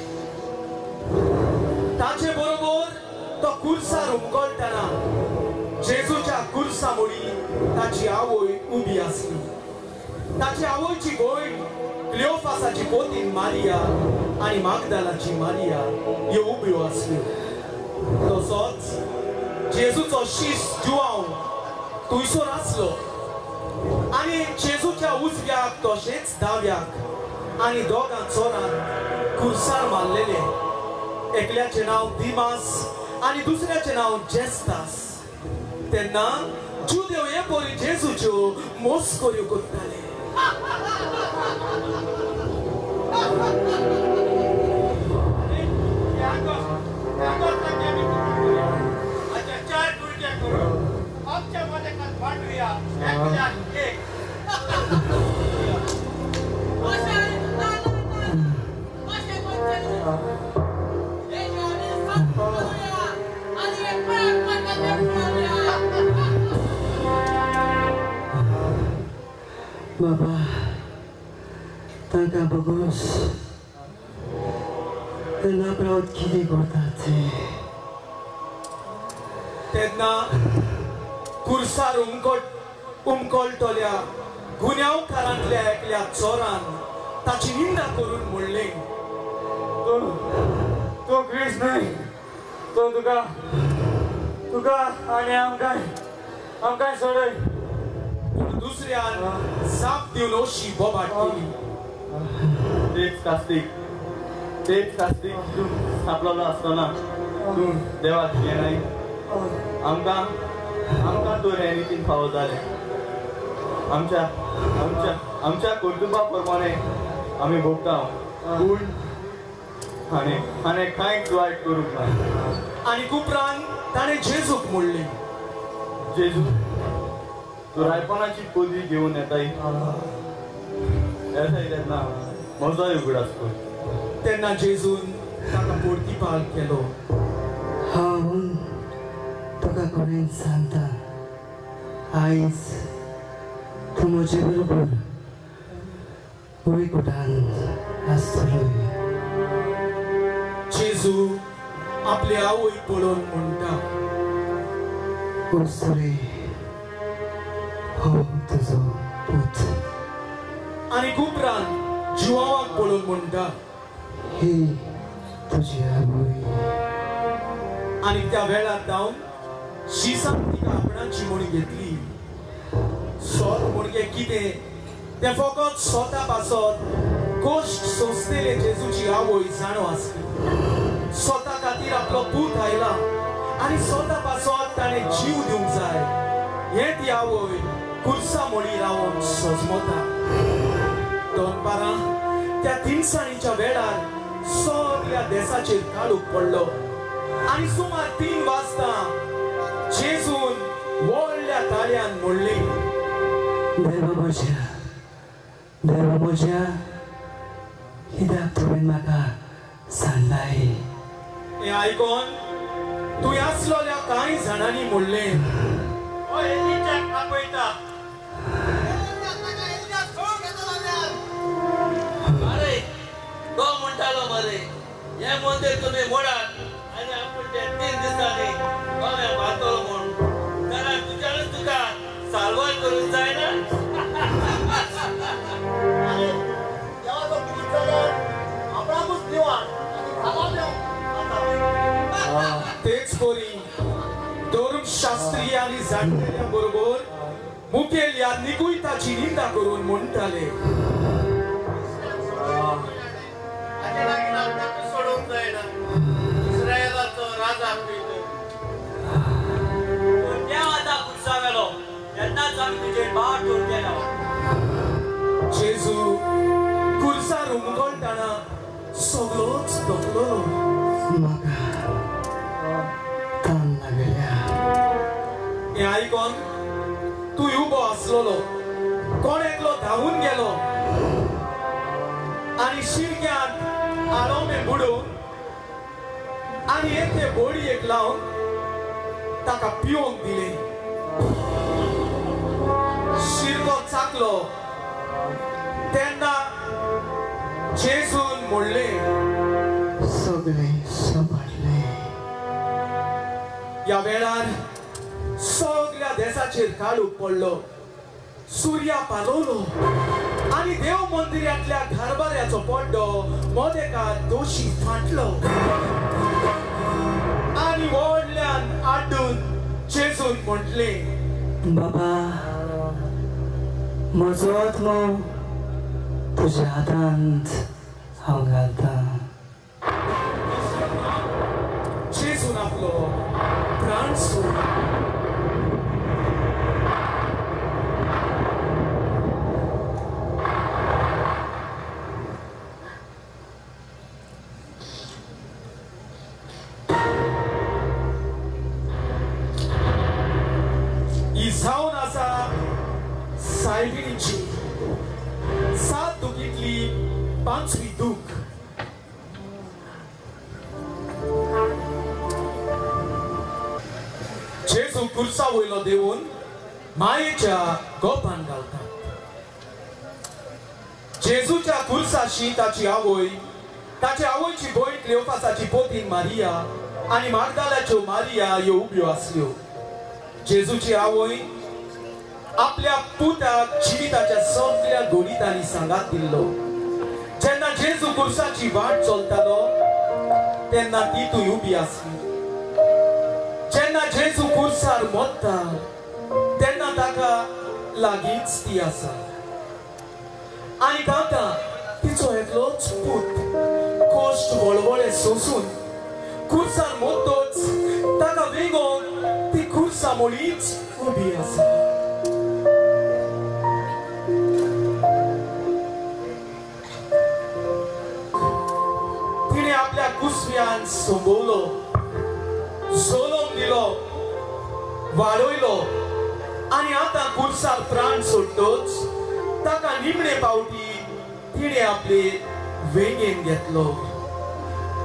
ताचे बरोबर तो कुर्सार उमगळटना जेजूच्या कुर्सा मुडी ताची आवय उबी आसली. ताची आवयची भयण क्लियोफासाची पोती मारिया आनी मागदालाची मारिया ह्यो उब्यो आसल्यो. तसोच जेजूचो शीस जुआंव थंयसर आसलो आनी जेजूच्या उजव्याक तशेंच दाव्याक आनी दोगां चोरांक खुर्सार मारलेले. एकल्याचें नांव दिमास आनी दुसऱ्याचें नांव जेस्तास. तेन्ना जुदेव हे परी जेजूच्यो मस्कऱ्यो करताले. बाबा तांकां बगोस तेन्ना प्रावत कितें करतात ते. तेन्ना कुर्सार उमकळटल्या गुन्यांवकारांतल्या एकल्या चोरान ताची निंदा करून म्हणलें, तूं क्रिस्त न्हय, तूं तुका तुका आनी आमकां आमकां सोडय. पूण दुसऱ्यान जाप दिवन अशी बोबाट केली, तेच कास्तीक तूं सापडलो आसतना तूं देवाक भियेनाय. आमकां आमकां तर हें नितीन फावो जालें. आमच्या आमच्या आमच्या कर्तुबा प्रमाणे आमी भोगता, पूण हाणें हाणें कांयच वायट करूंक ना. आनी उपरांत ताणें जेजूक म्हणलें, जेजू तूं रायपणाची पदवी घेवन येताय येताय तेन्ना म्हजोय उगडास कर. तेन्ना जेजून ताका प्रतिपाल केलो, हांव तुका खरेंच सांगता, आयज तूं म्हजे बरोबर वैकुटान आसतलो. जेजू आपली आवय पळोवन म्हणटा, वस्तुरे हो तुजो पूत. आनी उपरांत जुवांवाक पळोवन म्हणटा, ही तुजी आवय. आनी त्या वेळार जावन शिसान तिका आपणाची म्हूण घेतली. सोत म्हणजे कितें तें फकत स्वता पासत कश्ट सोंसलेले जेजूची आवय जाणो आसली. स्वता खातीर आपलो पूत आयला आनी स्वता पासत ताणें जीव दिवंक जाय हें ती आवय कुर्सा मोडी रावन सोजमता. दनपारां त्या तिनसाणीच्या वेळार सगळ्या देसाचेर काळोख पडलो आनी सुमार 3 वाजता जेजून व्हडल्या ताळ्यान म्हणलें, देवा म्हज्या, देवा म्हज्या, कित्याक तुवें म्हाका सांडलाय? हें आयकोन तूं आसलोल्या कांय जाणांनी म्हणलें, अरे तो म्हणटालो मरे, हें मंदीर तुमी मोडात आनी आपूण ते 3 दिसांनी गोव्या बांदतलो म्हूण, जाल्यार तुज्यानूच तुका साल्वार करूंक जायना. अरे देवाचो कितें जाल्यार आपणाकूच निवार आनी खाला तेच परी धर्मशास्त्रीय आनी जाणटेल्या बरोबर मुखेल याज्ञिकूय ताची निंदा करून म्हणटाले, सोडूंक जायना, इस्रायलाचो राजा पितो. देव आतां कुर्सा वेलो तेन्नाच आमी तुजेर बाट दवरून गेलो. जेजू कुर्सार उमगळटना सगळोच दपलो. म्हाका तान लागल्या. हें आयकोन तूं उबो आसलेलो कोण एकलो धांवून गेलो आनी शिरक्यांत आळोमे बुडोवन आनी एके बोडयेक लावन ताका पिवंक दिलें. शिरको चाकलो तेन्ना जेजून म्हणलें, सगळें सपाटलें. ह्या वेळार सगळ्या देसाचेर काळोख पडलो, सुर्या पालवलो आनी देव मंदिरांतल्या घारबाऱ्याचो पड्डो मदेका दोशी फाटलो आनी व्हडल्यान आड्डून जेजून म्हटलें, बाबा म्हजो आत्मो तुज्या हातांत हांव घालतां. जेजून आपलो प्राण सोडलो. जावन आसा सायबिणीची 7 दुखींतली 5वी दूख. जेजू खुर्सा वयलो देवून मायेच्या गोपान घालता. जेजूच्या खुर्साशी ताची आवय, ताचे आवयची भयण क्लेओफासाची पोतीन मारिया आनी मागदालाच्यो मारिया ह्यो उब्यो आसल्यो. जेजूची आवय आपल्या पुताक जिविताच्या सगळ्या गणितांनी सांगात दिल्लो. जेन्ना जेजू खुर्साची वाट चलतालो तेन्ना ती थंय उबी आसली. जेन्ना जेजू खुर्सार मरता तेन्ना ताका लागींच ती आसा आनी ताका तिचो एकलोच पूत कश्ट वळवळे सोसून खुर्सार मरतोच ताका वेगोवन ती खुर्सा मुळीच उबी आसा. तिणें आपल्या कुसव्यान संबवलो, सोलोम दिलो, वाडयलो आनी आतां खुर्सार प्राण सोडटोच ताका निमणे पावटी तिणें आपले वेंगेन घेतलो.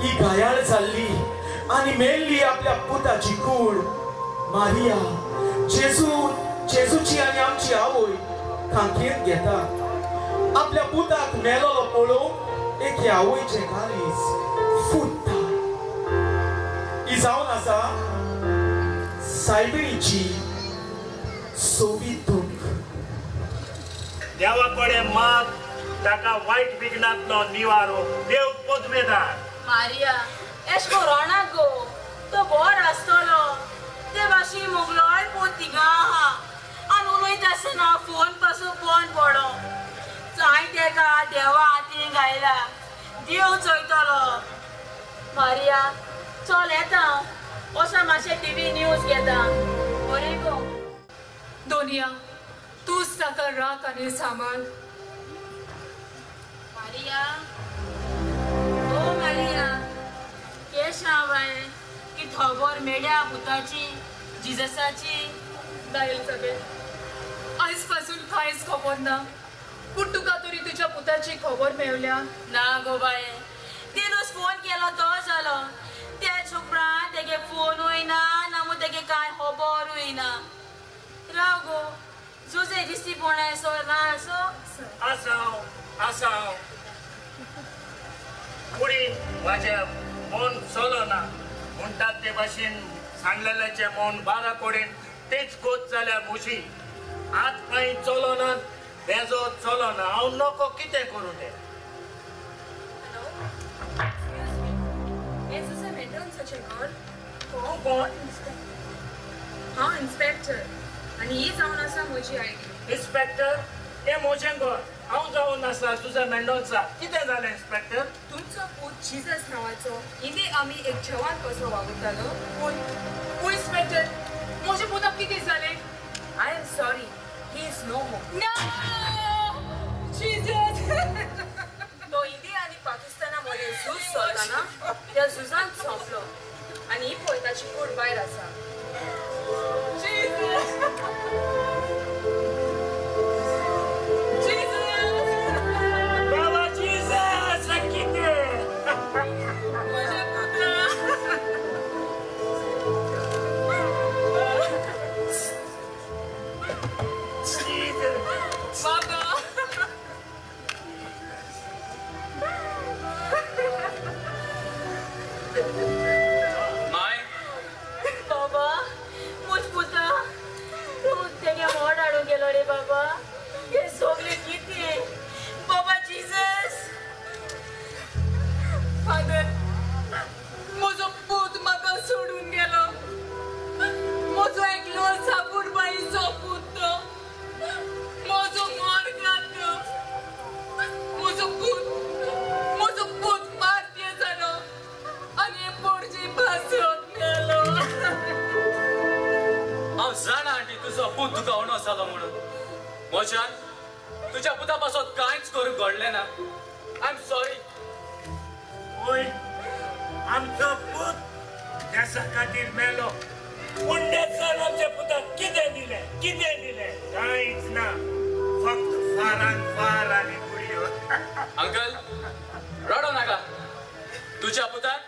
ही घायाळ जाल्ली आनी मेल्ली आपल्या पुताची कूड मारिया जेजूची आनी आमची आवय खांकेंत घेता. आपल्या पुताक मेलोलो पळोवन एके आवयचें काळीज फुट्टा. ही जावन आसा सायबिणीची सोबीत दूख. देवा कडेन माग, ताका वायट विघ्नांतलो निवारो देव पदवेदार. मारिया एश कोरोना गो तो बोर आसतलो ते भाशेन मोगलोय पूत थिंगा आहा आनी उलयता आसतना फोन पासून फोन पडो. हांवें तेका देवा हातीन घायला, देव चोयतलो. मारिया चल येता, वोसोन मातशें टीव्ही न्यूज घेता. बरें गो. दोनिया तूच ताका राख आनी सांबाळ. मारिया ओ मारिया केश हांव की खबर मेळ्या पुताची जिजसाची. ना एलिझाबेथ, आयज पासून कांयच खबर ना. पूण तुका तरी तुज्या पुताची खबर मेवल्या? ना गो बाये, तिनूच फोन केलो तो जालो. तेच उपरांत तेगे फोनूय ना, ना मू तेगे कांय खबरूय ना. राव गो, जुजे दिसती पोणाय सो ना असो आसा आसा. कुडीन म्हाजें मन चलना म्हणटात ते भाशेन सांगलेल्याचें मन बारा कडेन तेच गोत जाल्या म्हजी. हात पांय चलना, बेजो चलना, हांव नको कितें करूं तें. हॅलो, एक्सक्यूज मी, हें जुजे मेंडोन्साचें घर? तूं कोण? हांव इन्स्पेक्टर आनी ही जावन आसा म्हजी आयडी. इन्स्पेक्टर, हें म्हजें घर, हांव जावन आसा जुजे मेंडोन्सा. कितें जालें इन्स्पेक्टर? तुमचो पूत जिजस नांवाचो इंदे आमी एक जवान कसो वावुरतालो. पूण इन्स्पेक्टर, म्हज्या पुताक कितें जालें? I am sorry, he is no more. No! Jesus! तो इंडिया आनी पाकिस्ताना मदें झूज चलतना त्या झुजांत सोंपलो आनी ही पळय ताची कूड भायर आसा. Jesus! Jesus! बाबा जिजस कितें? म्हज्या पुता. बाबा. माय बाबा, म्हज पुता तूं तेगे मोड हाडूंक गेलो रे बाबा. हें सगळें कितें बाबा जिजस? फादर, म्हजो पूत म्हाका सोडून गेलो. म्हजो एकलो सापूट बाईचो पूत. गुन्यांव जालो म्हणून. म्हज्यान तुज्या पुता पासत कांयच करूंक घडलें ना. I am sorry. वय, आमचो पूत देसा खातीर मेलो, पूण देसान आमच्या पुताक कितें दिलें? कितें दिलें? कांयच ना, फक्त फारान फार आनी गुळयो. अंकल, रडो नाका. तुज्या पुताक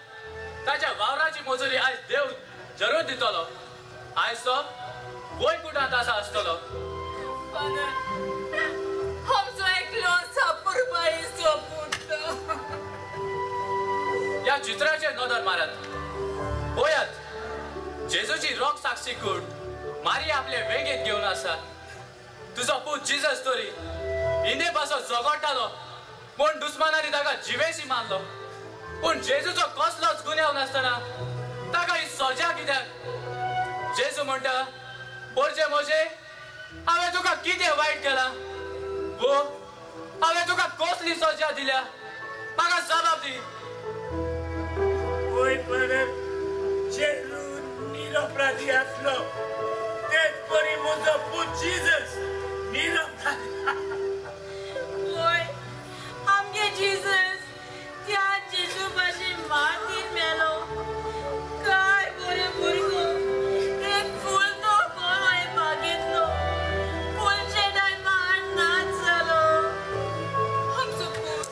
ताच्या वावराची मजुरी आयज देव जरूर दितलो. आयज तो वैकुटांत आसा आसतलो. फादर, आमचो एकलो सापुरबायेचो पूत. ह्या चित्राचेर नदर मारात, पळयात जेजूची रोग साक्षी कूड मारी आपले वेंगेंत घेवन आसा. तुजो पूत जिजस तरी इंदे पासत झगडटालो पूण दुस्मानांनी ताका जिवेशी मारलो. पूण जेजूचो कसलोच गुन्यांव नासतना ताका ही सजा कित्याक? जेजू म्हणटा, पोरजे म्हजे, हांवें तुका कितें वायट केलां? वो हांवें तुका कसली सजा दिल्या? म्हाका जबाब दी. वय फादर, जेजू निरपराधी आसलो, तेच परी म्हजो पूत जिजस निरपराधी. वय, आमगे जिजस त्या जेजू भाशेन मातीन मेलो. काय बरें भुरगो, एक फूल तो कोण हांवें बागेंतलो, फुलचे टायमार नाच जालो. आमचो पूत,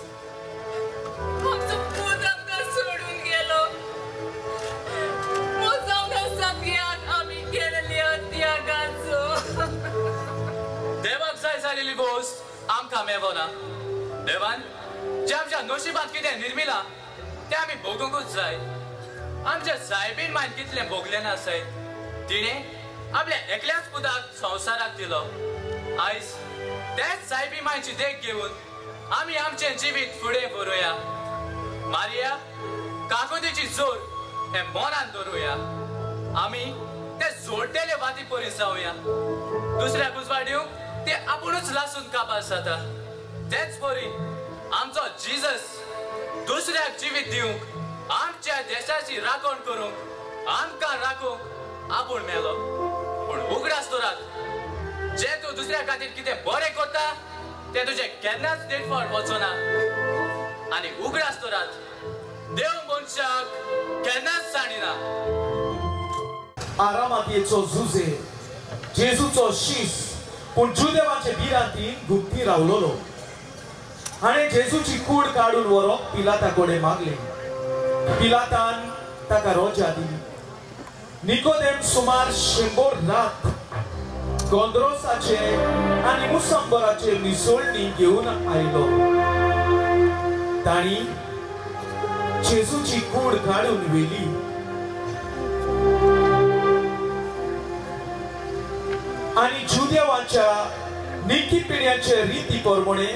आमचो पूत आमकां सोडून गेलो. मोजावना सगळ्याक आमी केलेल्या त्यागाचो. देवाक जाय जालेली गोश्ट आमकां मेवना. देवान जे आमच्या नशिबांत कितें निर्मिलां तें आमी भोगूंकूच जाय. आमच्या सायबीन मायन कितलें भोगलें ना सय, तिणें आपल्या एकल्याच पुताक संवसाराक दिलो. आयज तेच सायबी मायची देख घेवन आमी आमचें जिवीत फुडें व्हरुया. मारिया काकुतीची जोर हें मनान दवरुया. आमी ते जोडटेले वाती परी जावया. दुसऱ्याक उजवाड दिवंक ते आपुणूच लासून काबार जाता. तेच परी आमचो जिजस दुसऱ्याक जिवीत दिवंक, आमच्या देशाची राखण करूंक, आमकां राखूंक आपूण मेलो. पूण उगडास दवरात, जे तूं दुसऱ्या खातीर कितें बरें करता तें तुजें केन्नाच निर्फळ वचना. आनी उगडास दवरात, देव मनशाक केन्नाच जाणिना. आरामातयेचो जुजे जेजूचो शीस पूण जुदेवाचे भिरांतीन गुप्ती रावलोलो. हाणें जेजूची कूड काडून व्हरोंक पिलाता कडेन मागलें. पिलातान ताका रोजा दिली. निकोदेम सुमार 100 रात गोंद्रोसाचे आनी मुसंबराचे मिसळणी घेवन आयलो. तांणी जेजूची कूड काडून व्हेली. आनी जुदेवाच्या निकी पिण्याचे रिती प्रमाणे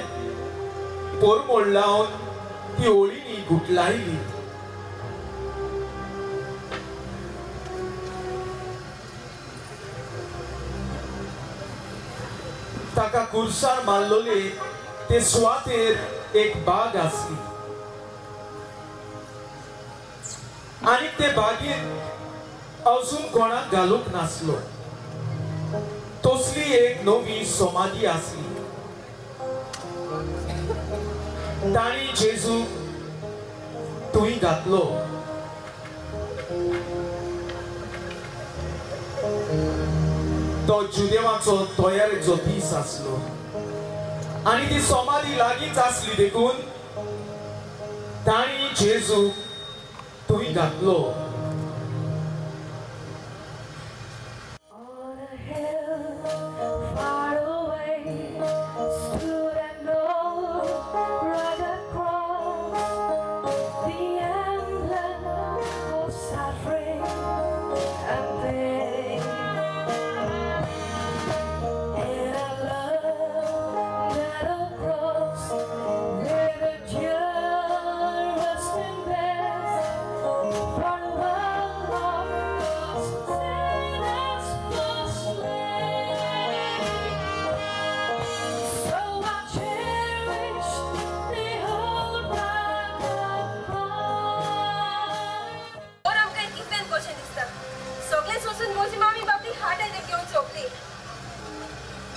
पोरमोळ लावन ती ओळींनी गुटलायली. ताका कुर्सार मारलोले ते सुवातेर एक बाग आसली आनी ते बागेंत अजून कोणाक घालूंक नासलो. तसली एक नवी समाधी आसली. तांणी जेजू थंय घातलो. तो जुदेवाचो तयारेचो दीस आसलो आनी ती समाधी लागींच आसली, देखून तांणी जेजू थंय घातलो. Far away.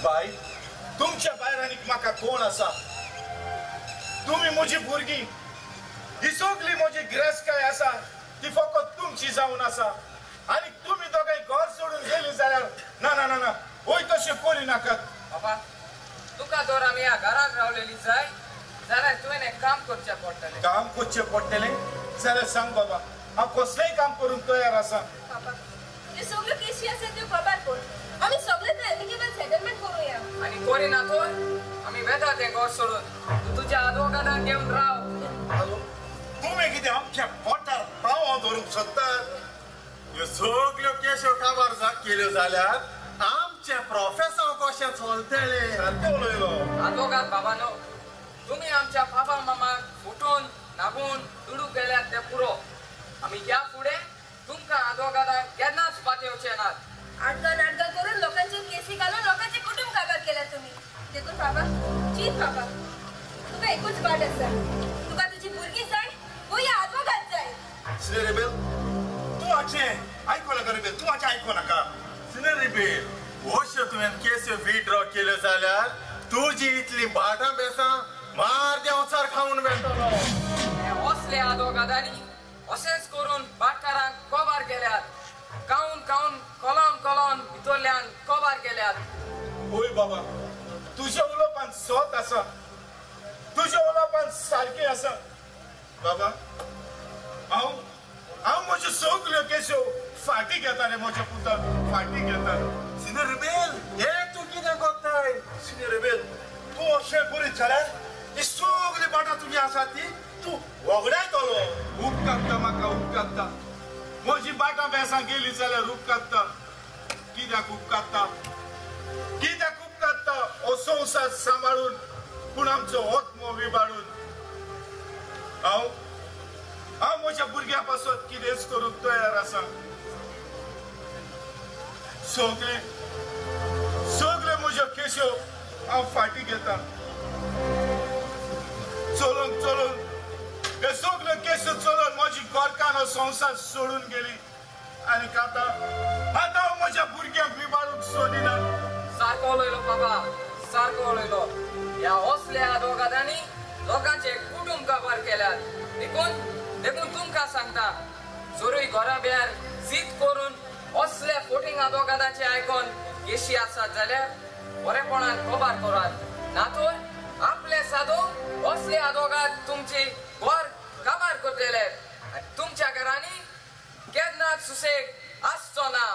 बाय, तुमच्या भायर आनीक म्हाका कोण आसा? तुमी म्हजी भुरगीं, ही सगळी म्हजी गिरेस्तकाय आसा ती फकत तुमची जावन आसा. आनी तुमी दोगांय घर सोडून गेली जाल्यार ना ना ना ना, वय तशें करी नाकात. बाबा, तुका जर आमी ह्या घरांत रावलेली जाय जाल्यार तुवें एक काम करचें पडटलें. काम करचें पडटलें जाल्यार सांग बाबा, हांव कसलेंय काम करूंक तयार आसा. बाबा, त्यो सगळ्यो केशी आसा त्यो कबार कर, आमी सगळे ते एमिकेबल सेटलमेंट करूया. आनी करिना तर आमी वेता तें घर सोडून, तूं तुज्या आदवोगादाक घेवन राव. तुमी कितें आमच्या पोटार पांव धरूंक सोदतात? ह्यो सगळ्यो केश्यो काबार केल्यो जाल्यार आमचें प्रोफेसांव कशें चलतलें? सारकें उलयलो. आदवोगाद बाबानो, तुमी आमच्या बाबा मामाक फुटून नागून दुडू गेल्यात ते पुरो. आमी ह्या फुडें तुमकां आदवोगादाक केन्नाच पातयेवचे नात. आडगां नाडगां करून लोकांचेर केसी घालून लोकांचे कुटुंब काबार केल्या तुमी. देखून बाबा, चीत बाबा, तुका एकूच वाट आसा, तुका तुजी भुरगीं जाय वो ह्या आदवोगाद जाय. सिनेर रिबेल, तूं हाचें आयको नाका. रिबेल, तूं हाचें आयको नाका. सिनेर रिबेल, अश्यो तुवें केस्यो विड्रॉ केल्यो जाल्यार तुजी इतली भाटां बेसां मार देंवचार खावन वेतलो. असले आदवोगादांनी अशेंच करून भाटकारांक कबार केल्यात, खावन खावन कलम कलम भितरल्यान कबार केल्यात. ओय बाबा, तुज्या उलोवपान सत आसा, तुज्या उलोवपान सारकें आसा. बाबा, हांव हांव म्हज्यो सगल्यो केश्यो फाटीं घेता रे, म्हज्या पुता, फाटीं घेता. सिनेर रिबेल, हें तूं कितें करताय? सिनेर रिबेल, तूं अशें करीत जाल्यार ही सगळी बाटां तुजी आसा ती तूं वगडायतलो. उपकारता म्हाका, उपकारता. म्हजी बाटां बेसां गेली जाल्यार उपकारता. कित्याक उपकारता? कित्याक उपकारता हो संवसार सांबाळून पूण आमचो आत्मो विबाडून? हांव हांव म्हज्या भुरग्यां पासत कितेंच करूंक तयार आसा. सगळे सगळे म्हज्यो केश्यो हांव फाटीं घेता. चलून चलून हे सगळे केश्यो चलून म्हजी घरकान्न संवसार सोडून गेली आनी आतां आतां हांव म्हज्या भुरग्यांक विबाडूंक सोदिना. सारको उलयलो बाबा, सारको उलयलो. ह्या असल्या आदवोगादांनी लोकांचे कुटुंब काबार केल्यात. देखून देखून तुमकां सांगता, जरूय घरा भायर जीत करून असले फोटींग आदवोगादांचे आयकोन केशी आसात जाल्यार बरेपणान कबार करात, ना तर आपले सादो असले आदवोगाद तुमची घर काबार करतले आनी तुमच्या घरांनी केन्नाच सुसेग आसचो ना.